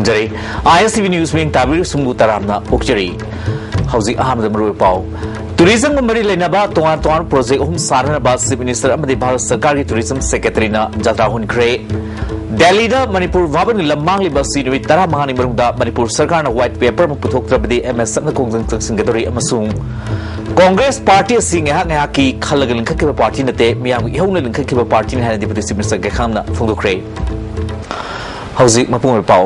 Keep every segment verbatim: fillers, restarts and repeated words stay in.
Zari. ISTV News ꯃꯤꯌꯦꯡ ꯇꯥꯕꯤꯔꯤꯕꯁꯤꯡꯕꯨ ꯇꯔꯥꯝꯅ ꯑꯣꯛꯆꯔꯤ꯫ ꯍꯧꯖꯤꯛ ꯑꯍꯥꯟꯕꯗ ꯃꯔꯨꯑꯣꯏ ꯄꯥꯎ꯫ Tourism ꯒ ꯃꯔꯤ ꯂꯩꯅꯕ ꯇꯣꯉꯥꯟ ꯇꯣꯉꯥꯟꯕ project ꯑꯍꯨꯝ ꯁꯥꯅꯅꯕ Chief Minister ꯑꯃꯗꯤ ꯚꯥꯔꯠ ꯁꯔꯀꯥꯔꯒꯤ Tourism Secretary ꯅ ꯖꯇ꯭ꯔꯥ ꯍꯨꯟꯈ꯭ꯔꯦ꯫ ꯗꯦꯜꯂꯤꯗ ꯃꯅꯤꯄꯨꯔ ꯚꯥꯕꯟꯒꯤ ꯂꯝ ꯃꯥꯡꯂꯤꯕ ꯑꯁꯤ ꯅꯨꯃꯤꯠ ꯇꯔꯥꯃꯉꯥꯅꯤ ꯃꯅꯨꯡꯗ ꯃꯅꯤꯄꯨꯔ ꯁꯔꯀꯥꯔꯅ white paper ꯑꯃ ꯄꯨꯊꯣꯛꯇ꯭ꯔꯕꯗꯤ MSF ꯅ ꯈꯣꯡꯖꯪ ꯆꯪꯁꯤꯟꯒꯗꯧꯔꯤ ꯑꯃꯁꯨꯡ Congress party ꯑꯁꯤ ꯉꯥꯏꯍꯥꯛ ꯉꯥꯏꯍꯥꯛꯀꯤ ꯈꯜꯂꯒ ꯂꯤꯡꯈꯠꯈꯤꯕ party ꯅꯠꯇꯦ, ꯃꯤꯌꯥꯝꯒꯤ ꯏꯍꯧꯅ ꯂꯤꯡꯈꯠꯈꯤꯕ party ꯅꯤ ꯍꯥꯏꯅ Deputy Chief Minister ꯒꯦꯈꯥꯝꯅ ꯐꯣꯡꯗꯣꯛꯈ꯭ꯔꯦ꯫ ꯍꯧꯖꯤꯛ ꯃꯄꯨꯡ ꯑꯣꯏꯕ ꯄꯥꯎ꯫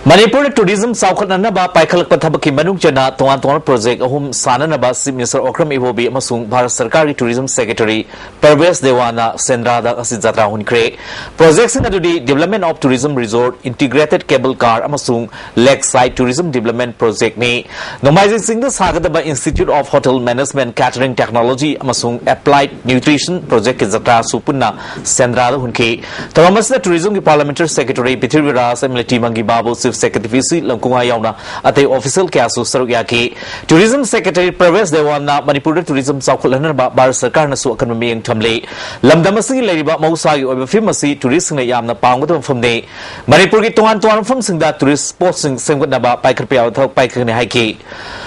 ꯃꯅꯤꯄꯨꯔꯗ tourism ꯆꯥꯎꯈꯠꯅꯅꯕ ꯄꯥꯏꯈꯠꯂꯛꯄ ꯊꯕꯛꯀꯤ ꯃꯅꯨꯡ ꯆꯟꯅ ꯇꯣꯉꯥꯟ ꯇꯣꯉꯥꯟꯕ project ꯑꯍꯨꯝ ꯁꯥꯅꯅꯕ Chief Minister ꯑꯣꯀ꯭ꯔꯝ ꯏꯕꯣꯕꯤ ꯑꯃꯁꯨꯡ ꯚꯥꯔꯠ ꯁꯔꯀꯥꯔꯒꯤ Tourism Secretary ꯄꯔꯚꯦꯁ ꯗꯦꯋꯥꯟꯅ ꯁꯦꯟꯗ꯭ꯔꯥꯗ ꯉꯁꯤ ꯖꯇ꯭ꯔꯥ ꯍꯨꯟꯈ꯭ꯔꯦ꯫ Project ꯁꯤꯡ ꯑꯗꯨꯗꯤ Development of Tourism Resort, Integrated Cable Car ꯑꯃꯁꯨꯡ Lakeside Tourism Development Project ꯅꯤ꯫ ꯅꯣꯡꯃꯥꯏꯖꯤꯡ ꯆꯤꯡꯗ ꯁꯥꯒꯗꯕ Institute of Hotel Management, Catering Technology ꯑꯃꯁꯨꯡ Applied Nutrition Project ꯀꯤ ꯖꯇ꯭ꯔꯥꯁꯨ ꯄꯨꯟꯅ ꯁꯦꯟꯗ꯭ꯔꯥꯗ ꯍꯨꯟꯈꯤ꯫ ꯊꯧꯔꯝ ꯑꯁꯤꯗ Tourism ꯒꯤ Parliamentary Secretary Prithviraj, MLA T Mangi Babu, Chief Secretary P C Lamkunga ꯌꯥꯎꯅ ꯑꯇꯩ official ꯀꯌꯥꯁꯨ ꯁꯔꯨꯛ ꯌꯥꯈꯤ꯫ Tourism Secretary ꯄ꯭ꯔꯚꯦꯁ ꯗꯦꯋꯥꯟꯅ ꯃꯅꯤꯄꯨꯔꯗ tourism ꯆꯥꯎꯈꯠꯍꯟꯅꯕ ꯚꯥꯔꯠ ꯁꯔꯀꯥꯔꯅꯁꯨ ꯑꯀꯟꯕ ꯃꯤꯠꯌꯦꯡ ꯊꯝꯂꯤ꯫ ꯂꯝꯗꯝ ꯑꯁꯤꯒꯤ ꯂꯩꯔꯤꯕ ꯃꯍꯧꯁꯥꯒꯤ ꯑꯣꯏꯕ ꯐꯤꯕꯝ ꯑꯁꯤ tourist ꯁꯤꯡꯅ ꯌꯥꯝꯅ ꯄꯥꯝꯒꯗꯕ ꯃꯐꯝꯅꯤ꯫ ꯃꯅꯤꯄꯨꯔꯒꯤ ꯇꯣꯉꯥꯟ ꯇꯣꯉꯥꯟꯕ ꯃꯐꯝꯁꯤꯡꯗ tourist spot ꯁꯤꯡ ꯁꯦꯝꯒꯠꯅꯕ ꯄꯥꯏꯈꯠꯄ ꯌꯥꯕ ꯊꯕꯛ ꯄꯥꯏꯈꯠꯀꯅꯤ ꯍꯥꯏꯈꯤ꯫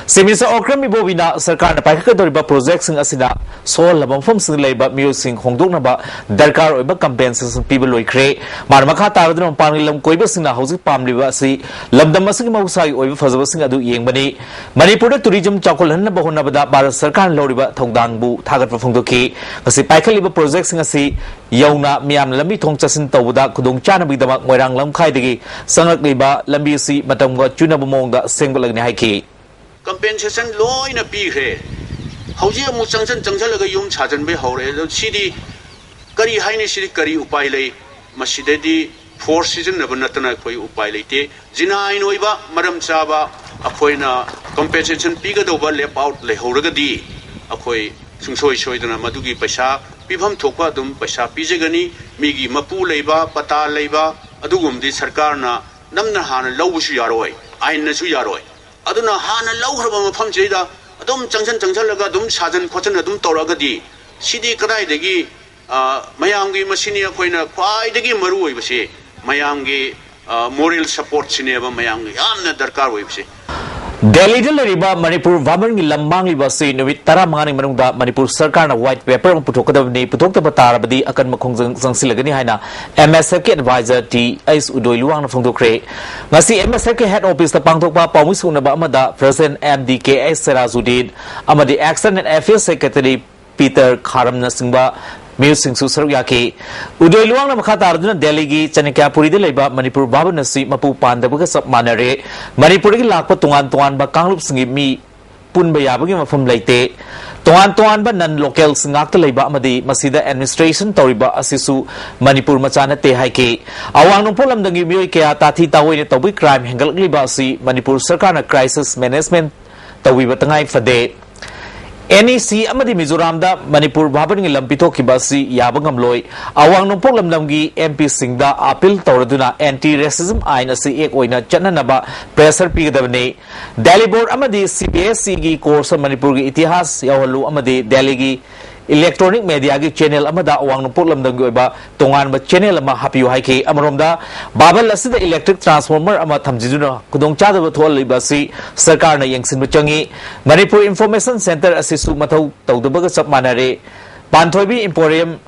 Chief Minister ꯑꯣꯀ꯭ꯔꯝ ꯏꯕꯣꯕꯤꯅ ꯁꯔꯀꯥꯔꯅ ꯄꯥꯏꯈꯠꯀꯗꯧꯔꯤꯕ project ꯁꯤꯡ ꯑꯁꯤꯅ ꯁꯣꯛꯍꯜꯂꯕ ꯃꯐꯝꯁꯤꯡꯗ ꯂꯩꯔꯤꯕ ꯃꯤꯑꯣꯏꯁꯤꯡ ꯍꯣꯡꯗꯣꯛꯅꯕ ꯗꯔꯀꯥꯔ ꯑꯣꯏꯕ compensation ꯄꯤꯕ ꯂꯣꯏꯈ꯭ꯔꯦ꯫ ꯃꯥꯅ ꯃꯈꯥ ꯇꯥꯔꯗꯨꯅ ꯃꯄꯥꯟꯒꯤ ꯂꯝ ꯀꯣꯏꯕꯁꯤꯡꯅ ꯍꯧꯖꯤꯛ ꯄꯥꯝꯂꯤꯕ ꯑꯁꯤ ꯂꯝꯗꯝ ꯑꯁꯤꯒꯤ ꯃꯍꯧꯁꯥꯒꯤ ꯑꯣꯏꯕ ꯐꯖꯕꯁꯤꯡ ꯑꯗꯨ ꯌꯦꯡꯕꯅꯤ꯫ ꯃꯅꯤꯄꯨꯔꯗ tourism ꯆꯥꯎꯈꯠꯍꯟꯅꯕ ꯍꯣꯠꯅꯕꯗ ꯚꯥꯔꯠ ꯁꯔꯀꯥꯔꯅ ꯂꯧꯔꯤꯕ ꯊꯧꯗꯥꯡꯕꯨ ꯊꯥꯒꯠꯄ ꯐꯣꯡꯗꯣꯛꯈꯤ꯫ ꯉꯁꯤ ꯄꯥꯏꯈꯠꯂꯤꯕ project ꯁꯤꯡ ꯑꯁꯤ ꯌꯧꯅ ꯃꯤꯌꯥꯝꯅ ꯂꯝꯕꯤ ꯊꯣꯡ ꯆꯠꯁꯤꯟ ꯇꯧꯕꯗ ꯈꯨꯗꯣꯡ ꯆꯥꯅꯕꯒꯤꯗꯃꯛ ꯃꯣꯏꯔꯥꯡ ꯂꯝꯈꯥꯏꯗꯒꯤ ꯆꯪꯂꯛꯂꯤꯕ ꯂꯝꯕꯤ ꯑꯁꯤ ꯃꯇꯝꯒ ꯆꯨꯅꯕ ꯃꯑꯣꯡꯗ ꯁꯦꯝꯒꯠꯂꯒꯅꯤ ꯍꯥꯏꯈꯤ꯫ Compensation ꯂꯣꯏꯅ ꯄꯤꯈ꯭ꯔꯦ꯫ ꯍꯧꯖꯤꯛ ꯑꯃꯨꯛ ꯆꯪꯁꯤꯟ ꯆꯪꯁꯤꯜꯂꯒ ꯌꯨꯝ ꯁꯥꯖꯤꯟꯕ ꯍꯧꯔꯦ꯫ ꯑꯗꯣ ꯁꯤꯗꯤ ꯀꯔꯤ ꯍꯥꯏꯅꯤ? ꯁꯤꯗꯤ ꯀꯔꯤ ꯎꯄꯥꯏ ꯂꯩ? ꯃꯁꯤꯗꯗꯤ force ꯁꯤꯖꯤꯟꯅꯕ ꯅꯠꯇꯅ ꯑꯩꯈꯣꯏ ꯎꯄꯥꯏ ꯂꯩꯇꯦ꯫ Genuine ꯑꯣꯏꯕ, ꯃꯔꯝ ꯆꯥꯕ, ꯑꯩꯈꯣꯏꯅ compensation ꯄꯤꯒꯗꯧꯕ left out ꯂꯩꯍꯧꯔꯒꯗꯤ ꯑꯩꯈꯣꯏ ꯁꯨꯡꯁꯣꯏ ꯁꯣꯏꯗꯅ ꯃꯗꯨꯒꯤ ꯄꯩꯁꯥ ꯄꯤꯐꯝ ꯊꯣꯛꯄ ꯑꯗꯨꯝ ꯄꯩꯁꯥ ꯄꯤꯖꯒꯅꯤ꯫ ꯃꯤꯒꯤ ꯃꯄꯨ ꯂꯩꯕ, ꯄꯇꯥ ꯂꯩꯕ, ꯑꯗꯨꯒꯨꯝꯕꯗꯤ ꯁꯔꯀꯥꯔꯅ ꯅꯝꯅ ꯍꯥꯟꯅ ꯂꯧꯕꯁꯨ ꯌꯥꯔꯣꯏ, ꯑꯥꯏꯟꯅꯁꯨ ꯌꯥꯔꯣꯏ꯫ ꯑꯗꯨꯅ ꯍꯥꯟꯅ ꯂꯧꯈ꯭ꯔꯕ ꯃꯐꯝꯁꯤꯗ ꯑꯗꯨꯝ ꯆꯪꯁꯤꯟ ꯆꯪꯁꯤꯜꯂꯒ ꯑꯗꯨꯝ ꯁꯥꯖꯟ ꯈꯣꯠꯆꯟ ꯑꯗꯨꯝ ꯇꯧꯔꯛꯑꯒꯗꯤ ꯁꯤꯗꯤ ꯀꯗꯥꯏꯗꯒꯤ, ꯑ, ꯃꯌꯥꯝꯒꯤ, ꯃꯁꯤꯅꯤ ꯑꯩꯈꯣꯏꯅ ꯈ꯭ꯋꯥꯏꯗꯒꯤ ꯃꯔꯨ ꯑꯣꯏꯕꯁꯤ꯫ ꯃꯌꯥꯝꯒꯤ ꯃꯣꯔꯦꯜ ꯁꯄꯣꯔꯠꯁꯤꯅꯦꯕ ꯃꯌꯥꯝꯒꯤ ꯌꯥꯝꯅ ꯗꯔꯀꯥꯔ ꯑꯣꯏꯕꯁꯦ꯫ ꯗꯦꯜꯂꯤꯗ ꯂꯩꯔꯤꯕ ꯃꯅꯤꯄꯨꯔ ꯚꯥꯕꯟꯒꯤ ꯂꯝ ꯃꯥꯡꯂꯤꯕ ꯑꯁꯤ ꯅꯨꯃꯤꯠ ꯇꯔꯥꯃꯉꯥꯅꯤ ꯃꯅꯨꯡꯗ ꯃꯅꯤꯄꯨꯔ ꯁꯔꯀꯥꯔꯅ ꯋꯥꯏꯠ ꯄꯦꯄꯔ ꯑꯃ ꯄꯨꯊꯣꯛꯀꯗꯕꯅꯤ꯫ ꯄꯨꯊꯣꯛꯇꯕ ꯇꯥꯔꯕꯗꯤ ꯑꯀꯟꯕ ꯈꯣꯡꯖꯪ ꯆꯪꯁꯤꯜꯂꯒꯅꯤ ꯍꯥꯏꯅ ꯑꯦꯝ ꯑꯦꯁ ꯑꯦꯐꯀꯤ ꯑꯦꯗꯚꯥꯏꯖꯔ ꯇꯤ ꯑꯩꯆ ꯎꯗꯣꯏ ꯂꯨꯋꯥꯡꯅ ꯐꯣꯡꯗꯣꯛꯈ꯭ꯔꯦ꯫ ꯉꯁꯤ ꯑꯦꯝ ꯑꯦꯁ ꯑꯦꯐꯀꯤ ꯍꯦꯗ ꯑꯣꯐꯤꯁꯇ ꯄꯥꯡꯊꯣꯛꯄ ꯄꯥꯎꯃꯤ ꯁꯨꯅꯕ ꯑꯃꯗ president M D K H Serajuddin ꯑꯃꯗꯤ ꯑꯦꯛꯁꯇꯔꯅꯦꯜ ꯑꯦꯐꯤꯌꯔꯁ ꯁꯦꯀ꯭ꯔꯦꯇꯔꯤ ꯄꯤꯇꯔ ꯈꯥꯔꯝꯅꯆꯤꯡꯕ ꯃꯤꯑꯣꯏꯁꯤꯡꯁꯨ ꯁꯔꯨꯛ ꯌꯥꯈꯤ꯫ ꯎꯗꯣꯏ ꯂꯨꯋꯥꯡꯅ ꯃꯈꯥ ꯇꯥꯔꯗꯨꯅ ꯗꯦꯜꯂꯤꯒꯤ ꯆꯅꯀ꯭ꯌꯥꯄꯨꯔꯤꯗ ꯂꯩꯕ ꯃꯅꯤꯄꯨꯔ ꯚꯥꯕꯟ ꯑꯁꯤ ꯃꯄꯨ ꯄꯥꯟꯗꯕꯒ ꯆꯞ ꯃꯥꯟꯅꯔꯦ꯫ ꯃꯅꯤꯄꯨꯔꯗꯒꯤ ꯂꯥꯛꯄ ꯇꯣꯉꯥꯟ ꯇꯣꯉꯥꯟꯕ ꯀꯥꯡꯂꯨꯞꯁꯤꯡꯒꯤ ꯃꯤ ꯄꯨꯟꯕ ꯌꯥꯕꯒꯤ ꯃꯐꯝ ꯂꯩꯇꯦ꯫ ꯇꯣꯉꯥꯟ ꯇꯣꯉꯥꯟꯕ ꯅꯟ ꯂꯣꯀꯦꯜꯁ ꯉꯥꯛꯇ ꯂꯩꯕ ꯑꯃꯗꯤ ꯃꯁꯤꯗ ꯑꯦꯗꯃꯤꯅꯤꯁꯇ꯭ꯔꯦꯁꯟ ꯇꯧꯔꯤꯕ ꯑꯁꯤꯁꯨ ꯃꯅꯤꯄꯨꯔ ꯃꯆꯥ ꯅꯠꯇꯦ ꯍꯥꯏꯈꯤ꯫ ꯑꯋꯥꯡ ꯅꯣꯡꯄꯣꯛ ꯂꯝꯗꯝꯒꯤ ꯃꯤꯑꯣꯏ ꯀꯌꯥ ꯇꯥꯊꯤ ꯇꯥꯑꯣꯏꯅ ꯇꯧꯕꯒꯤ ꯀ꯭ꯔꯥꯏꯝ ꯍꯦꯟꯒꯠꯂꯛꯂꯤꯕ ꯑꯁꯤ ꯃꯅꯤꯄꯨꯔ ꯁꯔꯀꯥꯔꯅ ꯀ꯭ꯔꯥꯏꯁꯤꯁ ꯃꯦꯅꯦꯖꯃꯦꯟꯠ ꯇꯧꯕꯤꯕ ꯇꯉꯥꯏ ꯐꯗꯦ꯫ ꯑꯦꯟ ꯏ ꯁꯤ ꯑꯃꯗꯤ ꯃꯤꯖꯣꯔꯥꯝꯗ ꯃꯅꯤꯄꯨꯔ ꯚꯥꯕꯟꯒꯤ ꯂꯝ ꯄꯤꯊꯣꯛꯈꯤꯕ ꯑꯁꯤ ꯌꯥꯕ ꯉꯝꯂꯣꯏ꯫ ꯑꯋꯥꯡ ꯅꯣꯡꯄꯣꯛ ꯂꯝꯗꯝꯒꯤ ꯑꯦꯝ ꯄꯤꯁꯤꯡꯗ ꯑꯥꯄꯤꯜ ꯇꯧꯔꯗꯨꯅ ꯑꯦꯟꯇꯤ ꯔꯦꯁꯤꯖꯝ ꯑꯥꯏꯟ ꯑꯁꯤ ꯑꯦꯛ ꯑꯣꯏꯅ ꯆꯠꯅꯅꯕ ꯄ꯭ꯔꯦꯁꯔ ꯄꯤꯒꯗꯕꯅꯤ꯫ ꯗꯦꯜꯂꯤ ꯕꯣꯔꯗ ꯑꯃꯗꯤ ꯁꯤ ꯕꯤ ꯑꯦꯁ ꯏꯒꯤ ꯀꯣꯔꯁꯇ ꯃꯅꯤꯄꯨꯔꯒꯤ ꯏꯇꯤꯍꯥꯁ ꯌꯥꯎꯍꯜꯂꯨ ꯑꯃꯗꯤ ꯗꯦꯜꯂꯤꯒꯤ ꯏꯂꯦꯛꯇ꯭ꯔꯣꯅꯤꯛ ꯃꯦꯗꯤꯌꯥꯒꯤ ꯆꯦꯅꯦꯜ ꯑꯃꯗ ꯑꯋꯥꯡ ꯅꯣꯡꯄꯣꯛ ꯂꯝꯗꯝꯒꯤ ꯑꯣꯏꯕ ꯇꯣꯉꯥꯟꯕ ꯆꯦꯅꯦꯜ ꯑꯃ ꯍꯥꯞꯄꯤꯌꯨ ꯍꯥꯏꯈꯤ꯫ ꯑꯃꯔꯣꯝꯗ, ꯕꯥꯕꯜ ꯑꯁꯤꯗ ꯏꯂꯦꯛꯇ꯭ꯔꯤꯛ ꯇ꯭ꯔꯥꯟꯁꯐꯣꯔꯃꯔ ꯑꯃ ꯊꯝꯖꯤꯟꯗꯨꯅ ꯈꯨꯗꯣꯡꯆꯥꯗꯕ ꯊꯣꯛꯍꯜꯂꯤꯕ ꯑꯁꯤ ꯁꯔꯀꯥꯔꯅ ꯌꯦꯡꯁꯤꯟꯕ ꯆꯪꯏ꯫ ꯃꯅꯤꯄꯨꯔ ꯏꯟꯐꯣꯔꯃꯦꯁꯟ ꯁꯦꯟꯇꯔ ꯑꯁꯤꯁꯨ ꯃꯊꯧ ꯇꯧꯗꯕꯒ ꯆꯞ ꯃꯥꯟꯅꯔꯦ꯫ ꯄꯥꯟꯊꯣꯏꯕꯤ ꯏꯝꯄꯣꯔꯤꯌꯝ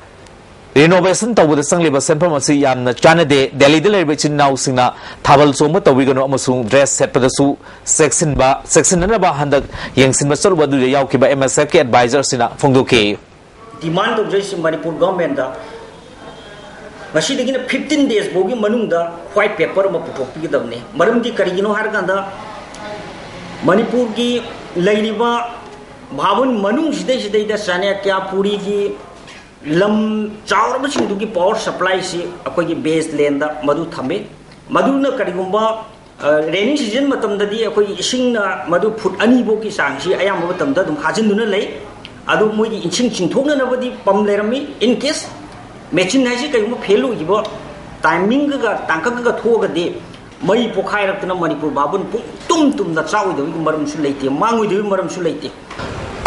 ꯔꯤꯅꯣꯚꯦꯁꯟ ꯇꯧꯕꯗ ꯆꯪꯂꯤꯕ ꯁꯦꯟꯐꯝ ꯑꯁꯤ ꯌꯥꯝꯅ ꯆꯥꯟꯅꯗꯦ꯫ ꯗꯦꯜꯂꯤꯗ ꯂꯩꯔꯤꯕ ꯏꯆꯤꯟ ꯏꯅꯥꯎꯁꯤꯡꯅ ꯊꯥꯕꯜ ꯆꯣꯡꯕ ꯇꯧꯕꯤꯒꯅꯨ ꯑꯃꯁꯨꯡ ꯗ꯭ꯔꯦꯁ ꯁꯦꯠꯄꯗꯁꯨ ꯆꯦꯛꯁꯤꯟꯕ, ꯆꯦꯛꯁꯤꯟꯅꯅꯕ ꯍꯟꯗꯛ ꯌꯦꯡꯁꯤꯟꯕ ꯆꯠꯂꯨꯕ ꯑꯗꯨꯗ ꯌꯥꯎꯈꯤꯕ ꯑꯦꯝ ꯑꯦꯁ ꯑꯦꯐꯀꯤ ꯑꯦꯗꯚꯥꯏꯖꯔꯁꯤꯅ ꯐꯣꯡꯗꯣꯛꯈꯤ꯫ ꯗꯤꯃꯥꯟ ꯇꯧꯖꯔꯤꯁꯤ ꯃꯅꯤꯄꯨꯔ ꯒꯚꯔꯟꯃꯦꯟꯗ ꯉꯁꯤꯗꯒꯤꯅ ꯐꯤꯐꯇꯤꯟ ꯗꯦꯖ ꯐꯥꯎꯒꯤ ꯃꯅꯨꯡꯗ ꯋꯥꯏꯠ ꯄꯦꯄꯔ ꯑꯃ ꯄꯨꯊꯣꯛꯄꯤꯒꯗꯕꯅꯤ꯫ ꯃꯔꯝꯗꯤ ꯀꯔꯤꯒꯤꯅꯣ ꯍꯥꯏꯔꯀꯥꯟꯗ ꯃꯅꯤꯄꯨꯔꯒꯤ ꯂꯩꯔꯤꯕ ꯚꯥꯕꯟ ꯃꯅꯨꯡꯁꯤꯗꯩꯁꯤꯗꯩꯗ ꯆꯥꯅꯀ꯭ꯌꯥꯄꯨꯔꯤꯒꯤ ꯂꯝ ꯆꯥꯎꯔꯕꯁꯤꯡꯗꯨꯒꯤ ꯄꯥꯋꯔ ꯁꯄ꯭ꯂꯥꯏꯁꯤ ꯑꯩꯈꯣꯏꯒꯤ ꯕꯦꯁ ꯂꯦꯟꯗ ꯃꯗꯨ ꯊꯝꯃꯤ꯫ ꯃꯗꯨꯅ ꯀꯔꯤꯒꯨꯝꯕ ꯔꯦꯅꯤ ꯁꯤꯖꯟ ꯃꯇꯝꯗꯗꯤ ꯑꯩꯈꯣꯏꯒꯤ ꯏꯁꯤꯡꯅ ꯃꯗꯨ ꯐꯨꯠ ꯑꯅꯤꯐꯥꯎꯒꯤ ꯆꯥꯡꯁꯤ ꯑꯌꯥꯝꯕ ꯃꯇꯝꯗ ꯑꯗꯨꯝ ꯍꯥꯖꯤꯟꯗꯨꯅ ꯂꯩ꯫ ꯑꯗꯨ ꯃꯣꯏꯒꯤ ꯏꯁꯤꯡ ꯆꯤꯡꯊꯣꯛꯅꯅꯕꯗꯤ ꯄꯝ ꯂꯩꯔꯝꯃꯤ꯫ ꯏꯟ ꯀꯦꯁ ꯃꯦꯆꯤꯟ ꯍꯥꯏꯁꯤ ꯀꯔꯤꯒꯨꯝꯕ ꯐꯦꯜ ꯑꯣꯏꯈꯤꯕ ꯇꯥꯏꯃꯤꯡꯒꯒ ꯇꯥꯡꯀꯛꯀꯒ ꯊꯣꯛꯑꯒꯗꯤ ꯃꯩ ꯄꯣꯛꯈꯥꯏꯔꯛꯇꯅ ꯃꯅꯤꯄꯨꯔ ꯚꯥꯕꯟ ꯄꯨꯡ ꯇꯨꯝ ꯇꯨꯝꯅ ꯆꯥꯛꯑꯣꯏꯗꯕꯒꯤ ꯃꯔꯝꯁꯨ ꯂꯩꯇꯦ, ꯃꯥꯡꯉꯣꯏꯗꯕꯒꯤ ꯃꯔꯝꯁꯨ ꯂꯩꯇꯦ꯫